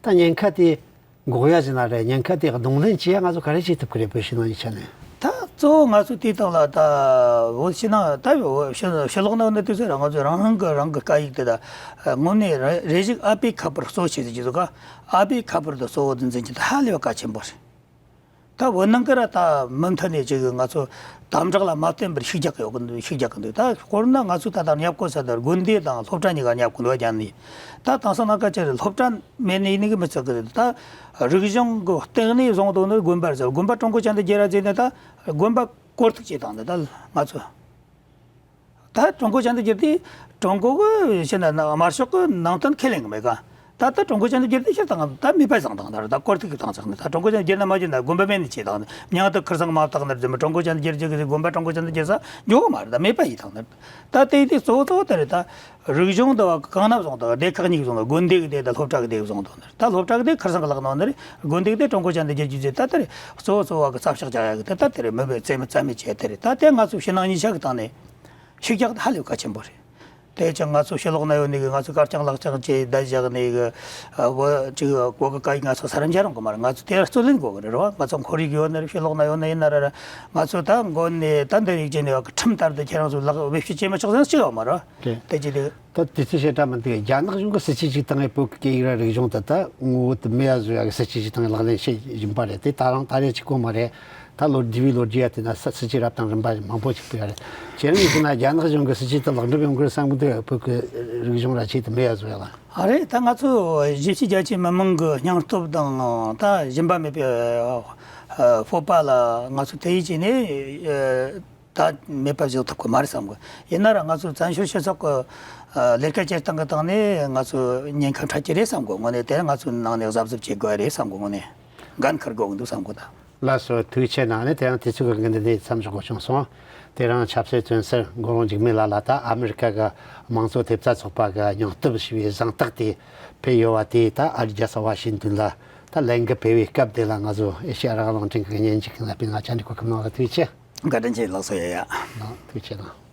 ད་ཉེན་ཁ་དེ་འགོག་ཡ་ཟེར་ན་རེད། ཉེན་ཁ་དེ་གདོང་ལེན་བྱེད་ཡ་ང་ཚོ་ག་རེ་བྱེད་ཐུབ་ཀྱི་རེད། བོད་ཕྱི་ནང་གཉིས་ཆ་ནས། ད་གཙོ་བོ་ང་ཚོ་དེའི་སྟེང་ལ་ད་བོད་ཕྱི་ནང་ད་བོད་ཕྱི་ཕྱི་ལོགས་ནང་ནས་དུས་ཚོད་རང་ང་ཚོ་རང་རང་གི་རང་གི་སྐད་ཡིག་དེ་ད་དངོས་གནས་རེ་རེ་ཞིག་ཨ་ཕའི་ཁ་པར་གཙོ་བོ་བྱེད་ཟེར་གྱི་འདུག་ག་ཨ་ཕའི་ཁ་པར་དེ་གཙོ་བོ་དུ་འཛིན་གྱི་ད་ཧ་ལས་པ་གལ་ཆེན་པོ་རེད། ད་བོད་ནང་གི་ར་ད་མུ་མཐུད་ནས་ཅིག་ང་ཚོ་དམ་དྲག་ལ་མ་བརྟེན་པར་ཤུགས་རྒྱག་གི་ཡོད་གི་འདུག་ཤུགས་རྒྱག་གི་འདུག་ད་དཔེར་ན་ང་ཚོ་ད་ལྟ་ཉབ་གོ་ས་དེ་དགོན་སྡེ་དང་སློབ་གྲྭ་གཉིས་ཀ་ཉབ་གི་འདུག་རྒྱ་ནི་ད་དེང་སང་ན་སྐད་ཆ་རེད། སློབ་གྲྭ་མེད་ནི་ཡིན་ནི་གི་མི་ཚོགས་གི་རེད། ད་རིག་གཞུང་གི་སྟེང་ནས་བཟུང་དོན་ནི་དགོན་པ་རེད་ཟེར། དགོན་པ་ཀྲུང་གོ་ཅན་དུ་བསྒྱུར་ར་བྱས་ནས་ད་དགོན་པ་བཀོད་ཐུག་བྱེད་སྟངས་འདི་ད་ང་ཚོ། ད་ཀྲུང་གོ་ཅན་དུ་བསྒྱུར་དུས་ཀྲུང་གོ་གི་ཕྱི་ན་དམར་ཤོག་གི་ནང་དོན་ཁས་ལེན་གི་མེད་ག་ད་ལྟ་ཀྲུང་གོ་ཅན་དུ་བསྒྱུར་དུས་ཕྱིར་བཏང་ད་མེད་པ་བཟང་བཏང་ད་ར་ད་བཀོད་ཐུག་གི་བཏང་ཚག་ནི་ད་ཀྲུང་གོ་ཅན་དུ་བསྒྱུར་ན་མ་བསྒྱུར་ན་དགོན་པ་མེད་ནི་བྱེད་བཏང་ནི་མྱང་དུ་ཁུར་ཚང་མ་བཏགས་ནི་རྫུན་མ། ཀྲུང་གོ་ཅན་དུ་བསྒྱུར་རྒྱུ་གི་དགོན་པ་ཀྲུང་གོ་ཅན་དུ་བསྒྱུར་ས་འཇོག་གི་མ་རེད། ད་མེད་པ་ཡིན་བཏང་ནི་ད་དེ་དེ་གཙོ་བོ་གཙོ་བོ་དེ་རེད། ད་རིག་གཞུང་དུ་བ་གང་ན་བཟུང་དང་སྡེ་ཁག་གཉིས་བཟུང་དང་དགོན་སྡེ་གི་སྡེ་དང་སློབ་གྲྭ་གི་སྡེ་བཟུང་དང་ད་སློབ་གྲྭ་གི་སྡེ་ཁུར་ཚང་གི་ལག་ནང་ནི་རེད། དགོན་སྡེ་གི་སྡེ་ཀྲུང་གོ་ཅན་དུ་བསྒྱུར་རྒྱུ་ཟེར་ད་དེ་རེད། གཙོ་བོ་གཙོ་བོ་གི་རྩ་བཤག་རྒྱག་ཡ་གི་དེ་ད་དེ་རེད། མི་བས་རྩེ་མི་རྩ་མེད་བྱས་དེ་རེད། ད་དེ་ང་ཚོ་ཕྱི་ནང་གཉིས་ཆ་གི་སྟེང་ནས་ཤུགས་རྒྱག་ད་ཧ་ལས་གལ་ཆེན་པོ་རེད། དེ་ཅང་ང་ཚོ་ཕྱི་ལོགས་ན་ཡོད་ནི་གི་ང་ཚོ་དཀར་རྐྱང་ལག་རྐྱང་བྱས་བསྡད་བཞག་ནི་གི་བོད་ཅིག་བོད་གི་སྐད་ཡིག་ང་ཚོ་ས་རིམ་བྱ་རུང་གི་མ་རེད། ང་ཚོ་དེ་རྩོད་ལེན་དགོས་གི་རེད་རོ། ང་ཚོ་ཁོར་ཡུག་ཡོད་ནི་རེད། ཕྱི་ལོགས་ན་ཡོད་ནི་ཡིན་ན་རེད། ང་ཚོ་ད་མགོ་ནས་ད་འདི་རིགས་བྱས་ནས་བ་གི་ཁྲིམས་ལྟར་དུ་ཁྱེད་རང་ཚོ་ལག་བེད་སྤྱོད་བྱེད་མི་ཆོག་ཟེར་ན་ཅི་ཡོད་མ་རེད། རེད། དེ་ཅི་དེ། ད་དུས་ཚོད་ཞེ་དྲག་མི་འདུག་རྒྱ་ནག་གཞུང་གི་སྲིད་ཇུས་ཅིག་བཏང་ཡས་བོད་ཀྱི་སྐད་ཡིག་ར་རིག་གཞུང་དེ་ད་ངོ་བོ་དེ་མེད་ཡ་བཟོ་ཡ་གི་སྲིད་ཇུས་ཅིག་བཏང་ཡས་ལག་ལེན་བྱེད་བཞིན་པ་རེད། དེ་ད་རང་ད་རེས་གཅིག་པོ་མ་རེད། ད་ལོ་བདུན་པའི་ལོ་བརྒྱད་ཡ་དེ་ན་ས་སྲིད་ཇུས་རབ་དང་རིམ་པ་མང་པོ་ཞིག་སྤེལ་ཡ་རེད། ཁྱེད་རང་གིས་ན་རྒྱ་ནག་གཞུང་གི་སྲིད་ཇུས་དེ་ལེགས་འགྲུབ་ཡོང་གི་རེད་བསམ་གི་འདུག་བོད་ཀྱི་རིག་གཞུང་ར་ཆེད་དུ་མེད་ཡ་བཟོ་ཡ་ལ། ཨ་རེད། ད་ང་ཚོ་གཞིས་བྱེས་རྒྱ་ཆེ་མི་མང་གི་སྙིང་སྟོབས་དང་ད་སྦྱིན་པ་མེད་པའི་སྤོབས་པ་ལ་ང་ཚོ་དེ་ཡིས་བྱས་ནས། ད་མེད་པ་བཟོ་ཐུབ་ཀྱི་མ་རེད་བསམ་གི། ཡིན་ན་ར་ང་ཚོ་བཙན་བྱོལ་སྤྱི་ཚོགས་ཀྱི་ཨ་ལས་ཀ་བྱེད་སྟངས་ཀྱི་སྟེང་ནས་ང་ཚོ་ཉེན་ཁ་འཕྲད་ཀྱི་རེད་བསམ་གི། དངོས་གནས་དེ་ང་ཚོའི་ནང་ནས་གཟབ་གཟབ་བྱེད་དགོས་རེད་བསམ་གི། དངོས་གནས་འགན་འཁུར་དགོས་ཀྱི་འདུག་བསམ་གི་ད། ལགས་སོ། ཐུགས་རྗེ་ཆེ་གནང་ནས། དེ་རིང་དུས་ཚོད་ཀྱི་འགན་འདི་ནས་མཚམས་འཇོག་དགོས་བྱུང་སོང་། དེ་རིང་ཆབ་སྲིད་བཙོན་ཟུར་མགོ་རོང་འཇིགས་མེད་ལགས་ལ་ད་ཨ་མི་རི་ཀ་གི་དམངས་གཙོ་ཐེབས་རྩ་ཚོགས་པ་གི་སྙིང་སྟོབས་ཞེས་པའི་གཟེངས་རྟགས་དེ་ཕུལ་ཡོད་པ་དེ། ད་ཨ་རི་རྒྱལ་ས་ཝ་ཤིང་ཏོན་ལ་ད་ལན་འགུལ་སྤེལ་བའི་སྐབས་དེ་ལ་ང་ཚོ་ཨེ་ཤེ་ཡ་རང་དབང་རླུང་འཕྲིན་གྱི་སྙན་འཇེབས་ཁང་ལ་ཕེབས་ང་བཅར་འདྲི་གོ་སྐབས་གནང་བ་ཐུགས་རྗེ་ཆེ། བཀའ་དྲིན་ཆེ་ལགས་སོ། ཡ་ཡ། ཐུགས་རྗེ་ཆེ་གནང་།